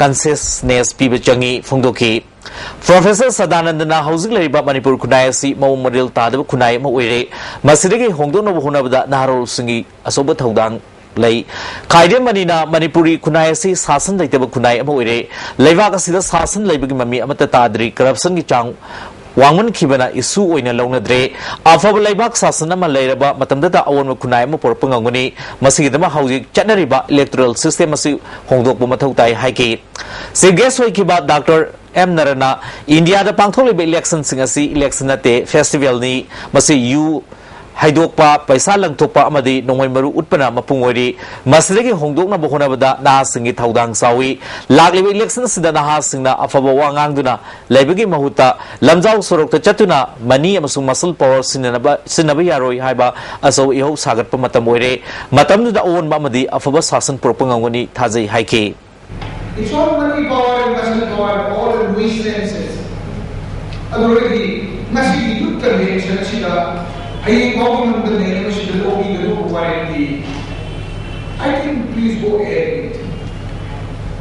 ꯀꯟꯁꯤꯌꯁꯅꯦꯁ ꯄꯤꯕ ꯆꯪꯏ ꯐꯣꯡꯗꯣꯛꯈꯤ꯫ ꯄ꯭ꯔꯣꯐꯦꯁꯔ ꯁꯗꯥꯅꯟꯗꯅ ꯍꯧꯖꯤꯛ ꯂꯩꯔꯤꯕ ꯃꯅꯤꯄꯨꯔ ꯈꯨꯟꯅꯥꯏ ꯑꯁꯤ ꯃꯑꯣꯡ ꯃꯔꯤꯜ ꯇꯥꯗꯕ ꯈꯨꯟꯅꯥꯏ ꯑꯃ ꯑꯣꯏꯔꯦ꯫ ꯃꯁꯤꯗꯒꯤ ꯍꯣꯡꯗꯣꯛꯅꯕ ꯍꯣꯠꯅꯕꯗ ꯅꯍꯥꯔꯣꯜꯁꯤꯡꯒꯤ ꯑꯆꯧꯕ ꯊꯧꯗꯥꯡ ꯂꯩ꯫ ꯈꯥꯏꯗꯦꯝ ꯃꯅꯤꯅ ꯃꯅꯤꯄꯨꯔꯤ ꯈꯨꯟꯅꯥꯏ ꯑꯁꯤ ꯁꯥꯁꯟ ꯂꯩꯇꯕ ꯈꯨꯟꯅꯥꯏ ꯑꯃ ꯑꯣꯏꯔꯦ꯫ ꯂꯩꯕꯥꯛ ꯑꯁꯤꯗ ꯁꯥꯁꯟ ꯂꯩꯕꯒꯤ ꯃꯃꯤ ꯑꯃꯠꯇ ꯇꯥꯗ꯭ꯔꯤ꯫ ꯀꯔꯞꯁꯟꯒꯤ ꯆꯥꯡ ꯋꯥꯡꯃꯟꯈꯤꯕꯅ ꯏꯁꯨ ꯑꯣꯏꯅ ꯂꯧꯅꯗ꯭ꯔꯦ꯫ ꯑꯐꯕ ꯂꯩꯕꯥꯛ ꯁꯥꯁꯟ ꯑꯃ ꯂꯩꯔꯕ ꯃꯇꯝꯗꯇ ꯑꯑꯣꯟꯕ ꯈꯨꯟꯅꯥꯏ ꯑꯃ ꯄꯨꯔꯛꯄ ꯉꯝꯒꯅꯤ꯫ ꯃꯁꯤꯒꯤꯗꯃꯛ ꯍꯧꯖꯤꯛ ꯆꯠꯅꯔꯤꯕ ꯏꯂꯦꯛꯇꯣꯔꯦꯜ ꯁꯤꯁꯇꯦꯝ ꯑꯁꯤ ꯍꯣꯡꯗꯣꯛꯄ ꯃꯊꯧ ꯇꯥꯏ ꯍꯥꯏꯈꯤ꯫ ꯆꯤꯐ ꯒꯦꯁ ꯑꯣꯏꯈꯤꯕ ꯗꯥꯛꯇꯔ ꯑꯦꯝ ꯅꯔꯟꯅ ꯏꯟꯗꯤꯌꯥꯗ ꯄꯥꯡꯊꯣꯛꯂꯤꯕ ꯏꯂꯦꯛꯁꯟꯁꯤꯡ ꯑꯁꯤ ꯏꯂꯦꯛꯁꯟ ꯅꯠꯇꯦ, ꯐꯦꯁꯇꯤꯚꯦꯜꯅꯤ꯫ ꯃꯁꯤ ꯌꯨ ꯍꯩꯗꯣꯛꯄ, ꯄꯩꯁꯥ ꯂꯪꯊꯣꯛꯄ ꯑꯃꯗꯤ ꯅꯣꯡꯃꯩ ꯃꯔꯨ ꯎꯠꯄꯅ ꯃꯄꯨꯡ ꯑꯣꯏꯔꯤ꯫ ꯃꯁꯤꯗꯒꯤ ꯍꯣꯡꯗꯣꯛꯅꯕ ꯍꯣꯠꯅꯕꯗ ꯅꯍꯥꯁꯤꯡꯒꯤ ꯊꯧꯗꯥꯡ ꯆꯥꯎꯏ꯫ ꯂꯥꯛꯂꯤꯕ ꯏꯂꯦꯛꯁꯟ ꯑꯁꯤꯗ ꯅꯍꯥꯁꯤꯡꯅ ꯑꯐꯕ ꯋꯥ ꯉꯥꯡꯗꯨꯅ ꯂꯩꯕꯒꯤ ꯃꯍꯨꯠꯇ ꯂꯝꯖꯥꯎ ꯁꯣꯔꯣꯛꯇ ꯆꯠꯇꯨꯅ ꯃꯅꯤ ꯑꯃꯁꯨꯡ ꯃꯁꯜ ꯄꯥꯋꯔ ꯁꯤꯖꯤꯟꯅꯅꯕ, ꯁꯤꯖꯤꯟꯅꯕ ꯌꯥꯔꯣꯏ ꯍꯥꯏꯕ ꯑꯆꯧꯕ ꯏꯍꯧ ꯁꯥꯒꯠꯄ ꯃꯇꯝ ꯑꯣꯏꯔꯦ꯫ ꯃꯇꯝꯗꯨꯗ ꯑꯑꯣꯟꯕ ꯑꯃꯗꯤ ꯑꯐꯕ ꯁꯥꯁꯟ ꯄꯨꯔꯛꯄ ꯉꯝꯒꯅꯤ ꯊꯥꯖꯩ ꯍꯥꯏꯈꯤ꯫ It's all money power and muscle power, all nuisances. ꯑꯗꯨ ꯑꯣꯏꯔꯗꯤ ꯉꯁꯤꯒꯤ ꯌꯨꯠ ꯀꯟꯚꯦꯟꯁꯟ ꯑꯁꯤꯗ ꯍꯌꯦꯡ ꯐꯥꯎꯕ ꯉꯝꯗꯅ ꯂꯩꯔꯤꯕꯁꯤꯗ ꯂꯧꯕꯤꯒꯗꯧꯕ ꯋꯥꯔꯦꯞꯇꯤ, I think, please go ahead with it.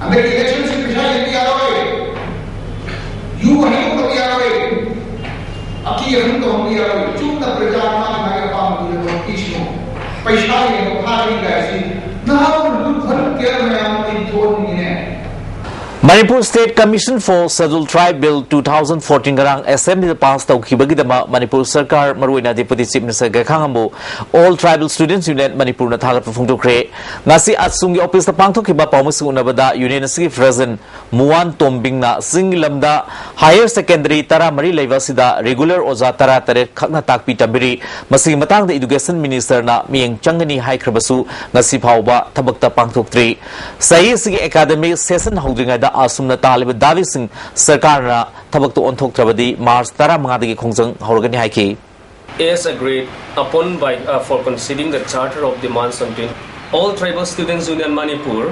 ꯍꯟꯗꯛꯀꯤ ꯏꯂꯦꯛꯁꯟꯁꯤ ꯄꯩꯁꯥ ꯌꯦꯟꯕ ꯌꯥꯔꯣꯏ, ꯌꯨ ꯍꯩꯗꯣꯛꯇꯕ ꯌꯥꯔꯣꯏ, ꯑꯀꯤ ꯑꯈꯪ ꯇꯧꯍꯟꯕ ꯌꯥꯔꯣꯏ꯫ ꯆꯨꯝꯅ ꯄ꯭ꯔꯖꯥ ꯃꯥꯒꯤ ꯃꯥꯒꯤ ꯑꯄꯥꯝꯕꯗꯨꯗ ꯇꯧꯕꯤꯁꯅꯨ꯫ ꯄꯩꯁꯥ ꯌꯦꯟꯕ ꯐꯥꯒꯅꯤ ꯀꯥꯏꯁꯤ ꯅꯍꯥꯔꯣꯜ ꯌꯨꯠ ꯚꯣꯂꯨꯟꯇꯤꯌꯔ ꯃꯌꯥꯝ ꯑꯃꯗꯤ ꯊꯣꯛꯍꯟꯅꯤꯡꯉꯤꯅꯦ꯫ Manipur State Commission for Scheduled Tribe Bill two thousand fourteen ꯉꯔꯥꯡ Assembly ꯗ pass ꯇꯧꯈꯤꯕꯒꯤꯗꯃꯛ ꯃꯅꯤꯄꯨꯔ ꯁꯔꯀꯥꯔ, ꯃꯔꯨꯑꯣꯏꯅ Deputy Chief Minister ꯒꯥꯏꯈꯥꯉꯝꯕꯨ All Tribal Students Union ꯃꯅꯤꯄꯨꯔꯅ ꯊꯥꯒꯠꯄ ꯐꯣꯡꯗꯣꯛꯈ꯭ꯔꯦ꯫ ꯉꯁꯤ ꯑꯁꯨꯝꯒꯤ office ꯇ ꯄꯥꯡꯊꯣꯛꯈꯤꯕ ꯄꯥꯎꯃꯤꯁꯤꯡ ꯎꯅꯕꯗ Union ꯑꯁꯤꯒꯤ President ꯃꯨꯋꯥꯟ ꯇꯣꯝꯕꯤꯡꯅ ꯆꯤꯡꯒꯤ ꯂꯝꯗ higher secondary ꯇꯔꯥꯃꯔꯤ ꯂꯩꯕ ꯑꯁꯤꯗ regular ꯑꯣꯖꯥ ꯇꯔꯥꯇꯔꯦꯠ ꯈꯛꯅ ꯇꯥꯛꯄꯤ ꯇꯝꯕꯤꯔꯤ꯫ ꯃꯁꯤꯒꯤ ꯃꯇꯥꯡꯗ Education Minister ꯅ ꯃꯤꯠꯌꯦꯡ ꯆꯪꯒꯅꯤ ꯍꯥꯏꯈ꯭ꯔꯕꯁꯨ ꯉꯁꯤ ꯐꯥꯎꯕ ꯊꯕꯛꯇ ꯄꯥꯡꯊꯣꯛꯇ꯭ꯔꯤ꯫ ꯆꯍꯤ ꯑꯁꯤꯒꯤ academic session ꯍꯧꯗ꯭ꯔꯤꯉꯩꯗ ꯑꯁꯨꯝꯅ ꯇꯥꯜꯂꯤꯕ ꯗꯥꯕꯤꯁꯤꯡ ꯁꯔꯀꯥꯔꯅ ꯊꯕꯛꯇ ꯑꯣꯟꯊꯣꯛꯇ꯭ꯔꯕꯗꯤ March ꯇꯔꯥꯃꯉꯥꯗꯒꯤ ꯈꯣꯡꯖꯪ ꯍꯧꯔꯒꯅꯤ ꯍꯥꯏꯈꯤ꯫ As agreed upon by, uh, for conceding the charter of demands on twenty, All Tribal Students Union Manipur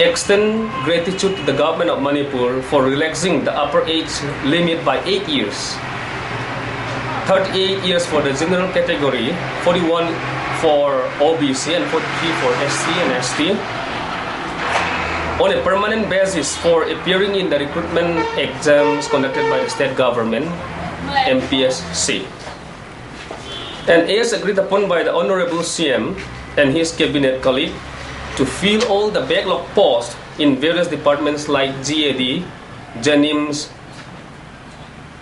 extend gratitude to the government of Manipur for relaxing the upper age limit by eight years. Thirty-eight years for the general category, forty-one for O B C and forty-three for S C and S T, on a permanent basis for appearing in the recruitment exams conducted by the state government, M P S C. And as agreed upon by the Honorable C M and his cabinet colleague, to fill all the backlog posts in various departments like G A D, JNIMS,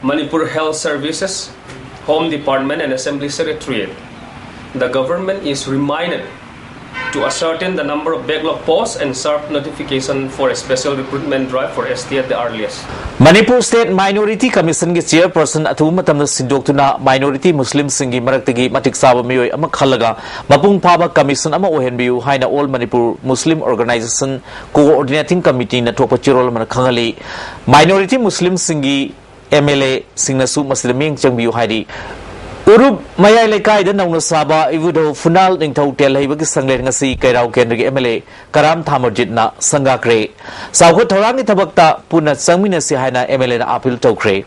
Manipur Health Services, Home Department and Assembly Secretariat. The government is reminded to ascertain the number of backlog posts and serve notification for a special recruitment drive for S T at the earliest. Manipur State Minority Commission ꯒꯤ chairperson ꯑꯊꯨꯕ ꯃꯇꯝꯗ ꯁꯤꯟꯗꯣꯛꯇꯨꯅ minority Muslim ꯁꯤꯡꯒꯤ ꯃꯔꯛꯇꯒꯤ ꯃꯇꯤꯛ ꯆꯥꯕ ꯃꯤꯑꯣꯏ ꯑꯃ ꯈꯜꯂꯒ ꯃꯄꯨꯡ ꯐꯥꯕ commission ꯑꯃ ꯑꯣꯏꯍꯟꯕꯤꯌꯨ ꯍꯥꯏꯅ All Manipur Muslim Organization Coordinating Committee ꯅ ꯊꯣꯛꯄ ꯆꯦꯔꯣꯜ ꯑꯃꯅ ꯈꯪꯍꯜꯂꯤ꯫ Minority Muslim ꯁꯤꯡꯒꯤ M L A ꯁꯤꯡꯅꯁꯨ ꯃꯁꯤꯗ ꯃꯤꯠꯌꯦꯡ ꯆꯪꯕꯤꯌꯨ ꯍꯥꯏꯔꯤ꯫ ꯎꯔꯨꯞ ꯃꯌꯥꯏ ꯂꯩꯀꯥꯏꯗ ꯅꯧꯅ ꯁꯥꯕ ꯏꯕꯨꯙꯧ ꯐꯨꯅꯥꯜ ꯅꯤꯡꯊꯧ ꯇꯦꯜꯍꯩꯕꯒꯤ ꯁꯪꯂꯦꯟ ꯉꯁꯤ ꯀꯩꯔꯥꯎ ꯀꯦꯟꯗ꯭ꯔꯒꯤ M L A ꯀꯔꯥꯝ ꯊꯥꯃꯔꯖꯤꯠꯅ ꯁꯪꯒꯥꯈ꯭ꯔꯦ꯫ ꯆꯥꯎꯈꯠ ꯊꯧꯔꯥꯡꯒꯤ ꯊꯕꯛꯇ ꯄꯨꯟꯅ ꯆꯪꯃꯤꯟꯅꯁꯤ ꯍꯥꯏꯅ M L A ꯅ appeal ꯇꯧꯈ꯭ꯔꯦ꯫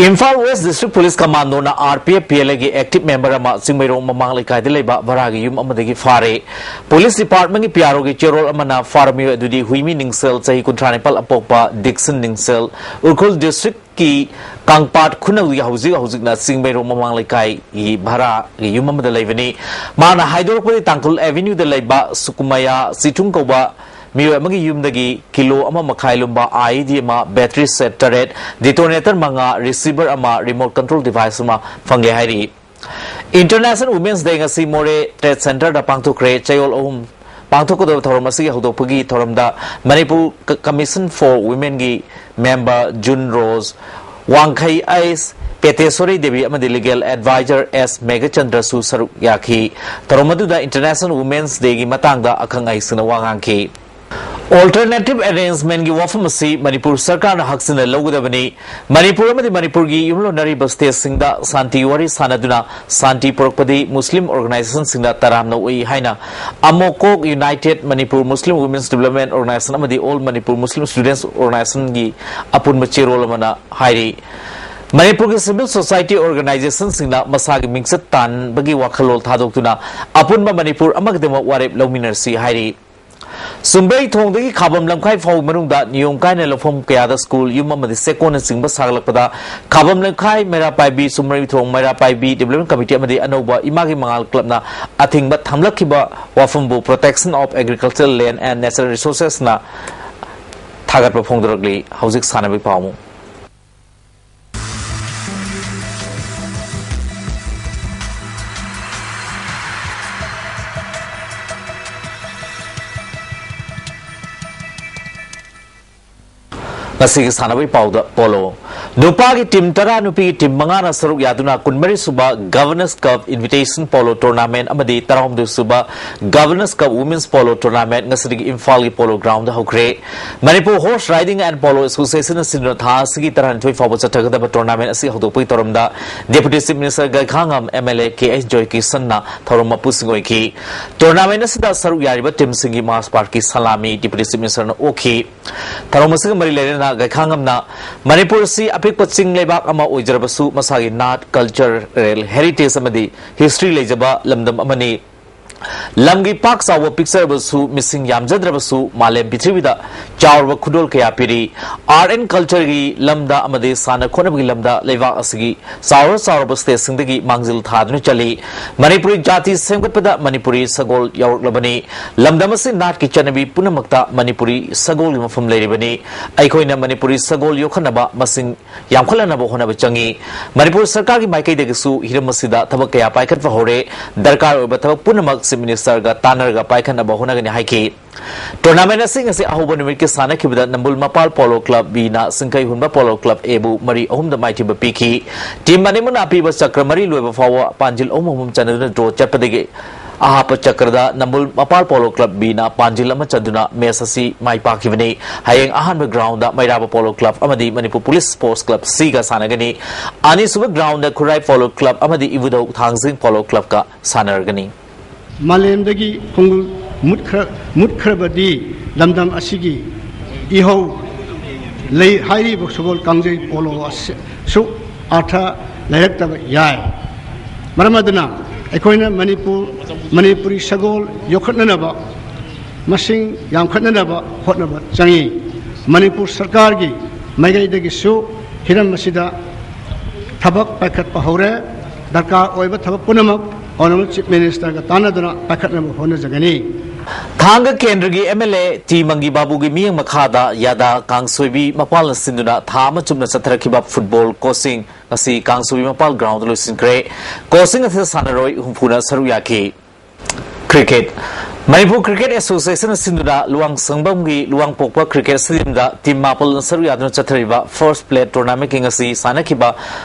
Imphal West District Police Commando ꯅ R P F P L A ꯒꯤ active member ꯑꯃ ꯆꯤꯡꯃꯩꯔꯣꯡ ꯃꯃꯥꯡ ꯂꯩꯀꯥꯏꯗ ꯂꯩꯕ ꯚꯔꯥꯒꯤ ꯌꯨꯝ ꯑꯃꯗꯒꯤ ꯐꯥꯔꯦ꯫ Police Department ꯀꯤ P R O ꯒꯤ ꯆꯦꯔꯣꯜ ꯑꯃꯅ ꯐꯥꯔꯕ ꯃꯤꯑꯣꯏ ꯑꯗꯨꯗꯤ ꯍꯨꯏꯃꯤ ꯅꯤꯡꯁꯦꯜ, ꯆꯍꯤ ꯀꯨꯟꯊ꯭ꯔꯥ ꯅꯤꯄꯥꯜ ꯑꯄꯣꯛꯄ ꯗꯤꯛꯁꯟ ꯅꯤꯡꯁꯦꯜ, ꯎꯈ꯭ꯔꯨꯜ district ꯀꯤ ꯀꯥꯡꯄꯥꯠ ꯈꯨꯅꯧꯒꯤ ꯍꯧꯖꯤꯛ ꯍꯧꯖꯤꯛꯅ ꯆꯤꯡꯃꯩꯔꯣꯡ ꯃꯃꯥꯡ ꯂꯩꯀꯥꯏꯒꯤ ꯚꯔꯥꯒꯤ ꯌꯨꯝ ꯑꯃꯗ ꯂꯩꯕꯅꯤ꯫ ꯃꯥꯅ ꯍꯥꯏꯗꯣꯔꯛꯄꯗꯤ ꯇꯥꯡꯈꯨꯜ Avenue ꯗ ꯂꯩꯕ ꯁꯨꯀꯨꯃꯌꯥ ꯆꯤꯊꯨꯡ ꯀꯧꯕ ꯃꯤꯑꯣꯏ ꯑꯃꯒꯤ ꯌꯨꯝꯗꯒꯤ ꯀꯤꯂꯣ ꯑꯃ ꯃꯈꯥꯏ ꯂꯨꯝꯕ IED ꯑꯃ, ꯕꯦꯇꯔꯤ ꯁꯦꯠ ꯇꯔꯦꯠ, ꯗꯤꯇꯣꯅꯦꯇꯔ ꯃꯉꯥ, ꯔꯤꯁꯤꯚꯔ ꯑꯃ, ꯔꯤꯃꯣꯠ ꯀꯟꯇ꯭ꯔꯣꯜ ꯗꯤꯚꯥꯏꯁ ꯑꯃ ꯐꯪꯂꯦ ꯍꯥꯏꯔꯤ꯫ ꯏꯟꯇꯔꯅꯦꯁꯅꯦꯜ ꯋꯨꯃꯦꯟꯁ ꯗꯦ ꯉꯁꯤ ꯃꯣꯔꯦ ꯇ꯭ꯔꯦꯗ ꯁꯦꯟꯇꯔꯗ ꯄꯥꯡꯊꯣꯛꯈ꯭ꯔꯦ꯫ ꯆꯌꯣꯜ ꯑꯍꯨꯝ ꯄꯥꯡꯊꯣꯛꯀꯗꯕ ꯊꯧꯔꯝ ꯑꯁꯤꯒꯤ ꯍꯧꯗꯣꯛꯄꯒꯤ ꯊꯧꯔꯝꯗ ꯃꯅꯤꯄꯨꯔ ꯀ-, ꯀꯃꯤꯁꯟ ꯐꯣꯔ ꯋꯨꯃꯦꯟꯒꯤ ꯃꯦꯝꯕꯔ ꯖꯨꯟ ꯔꯣꯖ, ꯋꯥꯡꯈꯩ ꯑꯩꯁ ꯄꯦꯇꯦꯁꯣꯔꯤ ꯗꯦꯕꯤ ꯑꯃꯗꯤ ꯂꯤꯒꯦꯜ ꯑꯦꯗꯚꯥꯏꯖꯔ ꯑꯦꯁ ꯃꯦꯘꯆꯟꯗ꯭ꯔꯁꯨ ꯁꯔꯨꯛ ꯌꯥꯈꯤ꯫ ꯊꯧꯔꯝ ꯑꯗꯨꯗ ꯏꯟꯇꯔꯅꯦꯁꯅꯦꯜ ꯋꯨꯃꯦꯟꯁ ꯗꯦꯒꯤ ꯃꯇꯥꯡꯗ ꯑꯈꯪ ꯑꯍꯩꯁꯤꯡꯅ ꯋꯥ ꯉꯥꯡꯈꯤ꯫ ꯑꯣꯜꯇꯔꯅꯦꯇꯤꯚ ꯑꯦꯔꯦꯟꯖꯃꯦꯟꯒꯤ ꯋꯥꯐꯝ ꯑꯁꯤ ꯃꯅꯤꯄꯨꯔ ꯁꯔꯀꯥꯔꯅ ꯍꯛꯆꯤꯟꯅ ꯂꯧꯒꯗꯕꯅꯤ꯫ ꯃꯅꯤꯄꯨꯔ ꯑꯃꯗꯤ ꯃꯅꯤꯄꯨꯔꯒꯤ ꯌꯨꯝꯂꯣꯟꯅꯔꯤꯕ ꯁ꯭ꯇꯦꯠꯁꯤꯡꯗ ꯁꯥꯟꯇꯤ ꯋꯥꯔꯤ ꯁꯥꯟꯅꯗꯨꯅ ꯁꯥꯟꯇꯤ ꯄꯨꯔꯛꯄꯗꯤ ꯃꯨꯁꯂꯤꯝ ꯑꯣꯔꯒꯅꯥꯏꯖꯦꯁꯟꯁꯤꯡꯗ ꯇꯔꯥꯝꯅ ꯑꯣꯛꯏ ꯍꯥꯏꯅ ꯑꯃꯣꯀꯣꯛ ꯌꯨꯅꯥꯏꯇꯦꯗ ꯃꯅꯤꯄꯨꯔ ꯃꯨꯁꯂꯤꯝ ꯋꯨꯃꯦꯟꯁ ꯗꯤꯕ꯭ꯂꯞꯃꯦꯟ ꯑꯣꯔꯒꯅꯥꯏꯖꯦꯁꯟ ꯑꯃꯗꯤ ꯑꯣꯜ ꯃꯅꯤꯄꯨꯔ ꯃꯨꯁꯂꯤꯝ ꯁ꯭ꯇꯨꯗꯦꯟꯠꯁ ꯑꯣꯔꯒꯅꯥꯏꯖꯦꯁꯟꯒꯤ ꯑꯄꯨꯟꯕ ꯆꯦꯔꯣꯜ ꯑꯃꯅ ꯍꯥꯏꯔꯤ꯫ ꯃꯅꯤꯄꯨꯔꯒꯤ ꯁꯤꯚꯤꯜ ꯁꯣꯁꯥꯏꯇꯤ ꯑꯣꯔꯒꯅꯥꯏꯖꯦꯁꯟꯁꯤꯡꯅ ꯃꯁꯥꯒꯤ ꯃꯤꯡꯆꯠ ꯇꯥꯟꯕꯒꯤ ꯋꯥꯈꯜꯂꯣꯟ ꯊꯥꯗꯣꯛꯇꯨꯅ ꯑꯄꯨꯟꯕ ꯃꯅꯤꯄꯨꯔ ꯑꯃꯒꯤꯗꯃꯛ ꯋꯥꯔꯦꯞ ꯂꯧꯃꯤꯟꯅꯔꯁꯤ ꯍꯥꯏꯔꯤ꯫ ꯁꯨꯝꯕ꯭ꯔꯩ ꯊꯣꯡꯗꯒꯤ ꯈꯥꯕꯝ ꯂꯝꯈꯥꯏ ꯐꯥꯎꯕ ꯃꯅꯨꯡꯗ ꯅꯤꯌꯣꯝ ꯀꯥꯏꯅ ꯂꯧꯐꯝ ꯀꯌꯥꯗ ꯁ꯭ꯀꯨꯜ, ꯌꯨꯝ ꯑꯃꯗꯤ ꯆꯦꯛꯀꯣꯟꯅꯆꯤꯡꯕ ꯁꯥꯒꯠꯂꯛꯄꯗ ꯈꯥꯕꯝ ꯂꯝꯈꯥꯏ, ꯃꯩꯔꯥ ꯄꯥꯏꯕꯤ, ꯁꯨꯝꯕ꯭ꯔꯩ ꯊꯣꯡ, ꯃꯩꯔꯥ ꯄꯥꯏꯕꯤ ꯗꯤꯕ꯭ꯂꯞꯃꯦꯟ ꯀꯃꯤꯇꯤ ꯑꯃꯗꯤ ꯑꯅꯧꯕ ꯏꯃꯥꯒꯤ ꯃꯉꯥꯜ ꯀ꯭ꯂꯕꯅ ꯑꯊꯤꯡꯕ ꯊꯝꯂꯛꯈꯤꯕ ꯋꯥꯐꯝꯕꯨ Protection of Agricultural Land and Natural Resourcesꯅ ꯊꯥꯒꯠꯄ ꯐꯣꯡꯗꯣꯔꯛꯂꯤ꯫ ꯍꯧꯖꯤꯛ ꯁꯥꯟꯅꯕꯒꯤ ꯄꯥꯎ ꯑꯃꯨꯛ꯫ ꯉꯁꯤꯒꯤ ꯁꯥꯟꯅꯕꯒꯤ ꯄꯥꯎꯗ ꯄꯣꯂꯣ꯫ ꯅꯨꯄꯥꯒꯤ ꯇꯤꯝ ꯇꯔꯥ, ꯅꯨꯄꯤꯒꯤ ꯇꯤꯝ ꯃꯉꯥꯅ ꯁꯔꯨꯛ ꯌꯥꯗꯨꯅ ꯀꯨꯟꯃꯔꯤ ꯁꯨꯕ governor's cup invitation polo tournament ꯑꯃꯗꯤ ꯇꯔꯥꯍꯨꯝꯗꯣꯏ ꯁꯨꯕ governor's cup women's polo tournament ꯉꯁꯤꯗꯒꯤ ꯏꯝꯐꯥꯜꯒꯤ ꯄꯣꯂꯣ ꯒ꯭ꯔꯥꯎꯟꯗ ꯍꯧꯈ꯭ꯔꯦ꯫ Manipur horse riding and polo ꯑꯦꯁꯣꯁꯤꯌꯦꯁꯟꯅ ꯁꯤꯟꯗꯨꯅ ꯊꯥ ꯑꯁꯤꯒꯤ ꯇꯔꯥꯅꯤꯊꯣꯏ ꯐꯥꯎꯕ ꯆꯠꯊꯒꯗꯕ ꯇꯣꯔꯅꯥꯃꯦꯟ ꯑꯁꯤ ꯍꯧꯗꯣꯛꯄꯒꯤ ꯊꯧꯔꯝꯗ ꯗꯦꯄꯨꯇꯤ ꯆꯤꯐ ꯃꯤꯅꯤꯁꯇꯔ ꯒꯥꯏꯈꯥꯉꯝ, MLA ꯀꯦ ꯑꯩꯆ ꯖꯣꯏꯀꯤꯁꯟꯅ ꯊꯧꯔꯝ ꯃꯄꯨꯁꯤꯡ ꯑꯣꯏꯈꯤ꯫ ꯇꯣꯔꯅꯥꯃꯦꯟ ꯑꯁꯤꯗ ꯁꯔꯨꯛ ꯌꯥꯔꯤꯕ ꯇꯤꯝꯁꯤꯡꯒꯤ ꯃꯥꯔꯁ ꯄꯥꯁꯀꯤ ꯁꯂꯥꯃꯤ ꯗꯦꯄꯨꯇꯤ ꯆꯤꯐ ꯃꯤꯅꯤꯁꯇꯔꯅ ꯑꯣꯛꯈꯤ꯫ ꯊꯧꯔꯝ ꯑꯁꯤꯒ ꯃꯔꯤ ꯂꯩꯅꯅ ꯒꯥꯏꯈꯥꯉꯝꯅ ꯃꯅꯤꯄꯨꯔ ꯑꯁꯤ ꯑꯄꯤꯛꯄ ꯆꯤꯡ ꯂꯩꯕꯥꯛ ꯑꯃ ꯑꯣꯏꯖꯔꯕꯁꯨ ꯃꯁꯥꯒꯤ ꯅꯥꯠ, ꯀꯜꯆꯔꯦꯜ ꯍꯦꯔꯤꯇꯦꯖ ꯑꯃꯗꯤ ꯍꯤꯁꯇ꯭ꯔꯤ ꯂꯩꯖꯕ ꯂꯝꯗꯝ ꯑꯃꯅꯤ꯫ ꯂꯝꯒꯤ ꯄꯥꯛ ꯆꯥꯎꯕ ꯄꯤꯛꯆꯔꯕꯁꯨ, ꯃꯤꯁꯤꯡ ꯌꯥꯝꯖꯗ꯭ꯔꯕꯁꯨ, ꯃꯥꯂꯦꯝ ꯄ꯭ꯔꯤꯊꯤꯕꯤꯗ ꯆꯥꯎꯔꯕ ꯈꯨꯗꯣꯜ ꯀꯌꯥ ꯄꯤꯔꯤ꯫ Art and cultureꯒꯤ ꯂꯝꯗ ꯑꯃꯗꯤ ꯁꯥꯟꯅ ꯈꯣꯠꯅꯕꯒꯤ ꯂꯝꯗ ꯂꯩꯕꯥꯛ ꯑꯁꯤꯒꯤ ꯆꯥꯎꯔ ꯆꯥꯎꯔꯕ stateꯁꯤꯡꯗꯒꯤ ꯃꯥꯡꯖꯤꯜ ꯊꯥꯗꯨꯅ ꯆꯠꯂꯤ꯫ ꯃꯅꯤꯄꯨꯔꯤ ꯖꯥꯇꯤ ꯁꯦꯝꯒꯠꯄꯗ ꯃꯅꯤꯄꯨꯔꯤ ꯁꯒꯣꯜ ꯌꯥꯎꯔꯛꯂꯕꯅꯤ꯫ ꯂꯝꯗꯝ ꯑꯁꯤ ꯅꯥꯠꯀꯤ ꯆꯠꯅꯕꯤ ꯄꯨꯝꯅꯃꯛꯇ ꯃꯅꯤꯄꯨꯔꯤ ꯁꯒꯣꯜꯒꯤ ꯃꯐꯝ ꯂꯩꯔꯤꯕꯅꯤ꯫ ꯑꯩꯈꯣꯏꯅ ꯃꯅꯤꯄꯨꯔꯤ ꯁꯒꯣꯜ ꯌꯣꯛꯈꯠꯅꯕ, ꯃꯁꯤꯡ ꯌꯥꯝꯈꯠꯍꯟꯅꯕ ꯍꯣꯠꯅꯕ ꯆꯪꯏ꯫ ꯃꯅꯤꯄꯨꯔ ꯁꯔꯀꯥꯔꯒꯤ ꯃꯥꯏꯀꯩꯗꯒꯤꯁꯨ ꯍꯤꯔꯝ ꯑꯁꯤꯗ ꯊꯕꯛ ꯀꯌꯥ ꯄꯥꯏꯈꯠꯄ ꯍꯧꯔꯦ꯫ ꯗꯔꯀꯥꯔ ꯑꯣꯏꯕ ꯊꯕꯛ ꯄꯨꯝꯅꯃꯛ Chief Ministerꯒ ꯇꯥꯟꯅꯔꯒ ꯄꯥꯏꯈꯠꯅꯕ ꯍꯣꯠꯅꯒꯅꯤ ꯍꯥꯏꯈꯤ꯫ Tournament ꯑꯁꯤ ꯉꯁꯤ ꯑꯍꯧꯕ ꯅꯨꯃꯤꯠꯀꯤ ꯁꯥꯟꯅꯈꯤꯕꯗ ꯅꯝꯕꯨꯜ ꯃꯄꯥꯜ Polo Club Bꯅ ꯁꯤꯡꯈꯩ ꯍꯨꯟꯕ Polo Club Aꯕꯨ ꯃꯔꯤ ꯑꯍꯨꯝꯗ ꯃꯥꯏꯊꯤꯕ ꯄꯤꯈꯤ꯫ Team ꯑꯅꯤꯃꯛꯅ ꯑꯄꯤꯕ ꯆꯀ꯭ꯔ ꯃꯔꯤ ꯂꯣꯏꯕ ꯐꯥꯎꯕ ꯄꯥꯟꯖꯤꯜ ꯑꯍꯨꯝ ꯑꯍꯨꯝ ꯆꯟꯅꯗꯨꯅ draw ꯆꯠꯄꯗꯒꯤ ꯑꯍꯥꯞꯄ ꯆꯀ꯭ꯔꯗ ꯅꯝꯕꯨꯜ ꯃꯄꯥꯜ Polo Club Bꯅ ꯄꯥꯟꯖꯤꯜ ꯑꯃ ꯆꯟꯗꯨꯅ match ꯑꯁꯤ ꯃꯥꯏ ꯄꯥꯛꯈꯤꯕꯅꯤ꯫ ꯍꯌꯦꯡ ꯑꯍꯥꯟꯕ groundꯗ ꯃꯩꯔꯥꯕ Polo Club ꯑꯃꯗꯤ ꯃꯅꯤꯄꯨꯔ Police Sports Club Cꯒ ꯁꯥꯟꯅꯒꯅꯤ꯫ ꯑꯅꯤꯁꯨꯕ groundꯗ ꯈꯨꯔꯥꯏ Polo Club ꯑꯃꯗꯤ ꯏꯕꯨꯙꯧ ꯊꯥꯡꯖꯤꯡ Polo Clubꯀ ꯁꯥꯟꯅꯔꯒꯅꯤ꯫ ꯃꯥꯂꯦꯝꯗꯒꯤ ꯈꯣꯡꯒꯨꯜ ꯃꯨꯠꯈ꯭ꯔ-, ꯃꯨꯠꯈ꯭ꯔꯕꯗꯤ ꯂꯝꯗꯝ ꯑꯁꯤꯒꯤ ꯏꯍꯧ ꯂꯩ ꯍꯥꯏꯔꯤꯕ ꯁꯒꯣꯜ ꯀꯥꯡꯖꯩ polo ꯑꯁꯤ ꯁꯨ ꯑꯥꯔꯊ ꯂꯩꯔꯛꯇꯕ ꯌꯥꯏ꯫ ꯃꯔꯝ ꯑꯗꯨꯅ ꯑꯩꯈꯣꯏꯅ ꯃꯅꯤꯄꯨꯔ, ꯃꯅꯤꯄꯨꯔꯤ ꯁꯒꯣꯜ ꯌꯣꯛꯈꯠꯅꯅꯕ, ꯃꯁꯤꯡ ꯌꯥꯝꯈꯠꯅꯅꯕ ꯍꯣꯠꯅꯕ ꯆꯪꯏ꯫ ꯃꯅꯤꯄꯨꯔ ꯁꯔꯀꯥꯔꯒꯤ ꯃꯥꯏꯀꯩꯗꯒꯤꯁꯨ ꯍꯤꯔꯝ ꯑꯁꯤꯗ ꯊꯕꯛ ꯄꯥꯏꯈꯠꯄ ꯍꯧꯔꯦ꯫ ꯗꯔꯀꯥꯔ ꯑꯣꯏꯕ ꯊꯕꯛ ꯄꯨꯝꯅꯃꯛ Honourable Chief Ministerꯒ ꯇꯥꯟꯅꯗꯨꯅ ꯄꯥꯏꯈꯠꯅꯕ ꯍꯣꯠꯅꯖꯒꯅꯤ꯫ ꯊꯥꯡꯒ ꯀꯦꯟꯗ꯭ꯔꯒꯤ MLA ꯇꯤ ꯃꯪꯒꯤ ꯕꯥꯕꯨꯒꯤ ꯃꯤꯠꯌꯦꯡ ꯃꯈꯥꯗ ꯌꯥꯗꯥ ꯀꯥꯡꯁꯣꯏꯕꯤ ꯃꯄꯥꯜꯅ ꯁꯤꯟꯗꯨꯅ ꯊꯥ ꯑꯃ ꯆꯨꯞꯅ ꯆꯠꯊꯔꯛꯈꯤꯕ football coaching ꯉꯁꯤ ꯀꯥꯡꯁꯣꯏꯕꯤ ꯃꯄꯥꯜ groundꯗ ꯂꯣꯏꯁꯤꯟꯈ꯭ꯔꯦ꯫ Coaching ꯑꯁꯤꯗ ꯁꯥꯟꯅꯔꯣꯏ ꯍꯨꯝꯐꯨꯅ ꯁꯔꯨꯛ ꯌꯥꯈꯤ꯫ Cricket꯫ ꯃꯅꯤꯄꯨꯔ Cricket Associationꯅ ꯁꯤꯟꯗꯨꯅ ꯂꯨꯋꯥꯡꯁꯪꯕꯝꯒꯤ ꯂꯨꯋꯥꯡꯄꯣꯛꯄ Cricket Stadiumꯗ team ꯃꯥꯄꯜꯅ ꯁꯔꯨꯛ ꯌꯥꯗꯨꯅ ꯆꯠꯊꯔꯤꯕ First Plate Tournamentꯀꯤ ꯉꯁꯤ ꯁꯥꯟꯅꯈꯤꯕ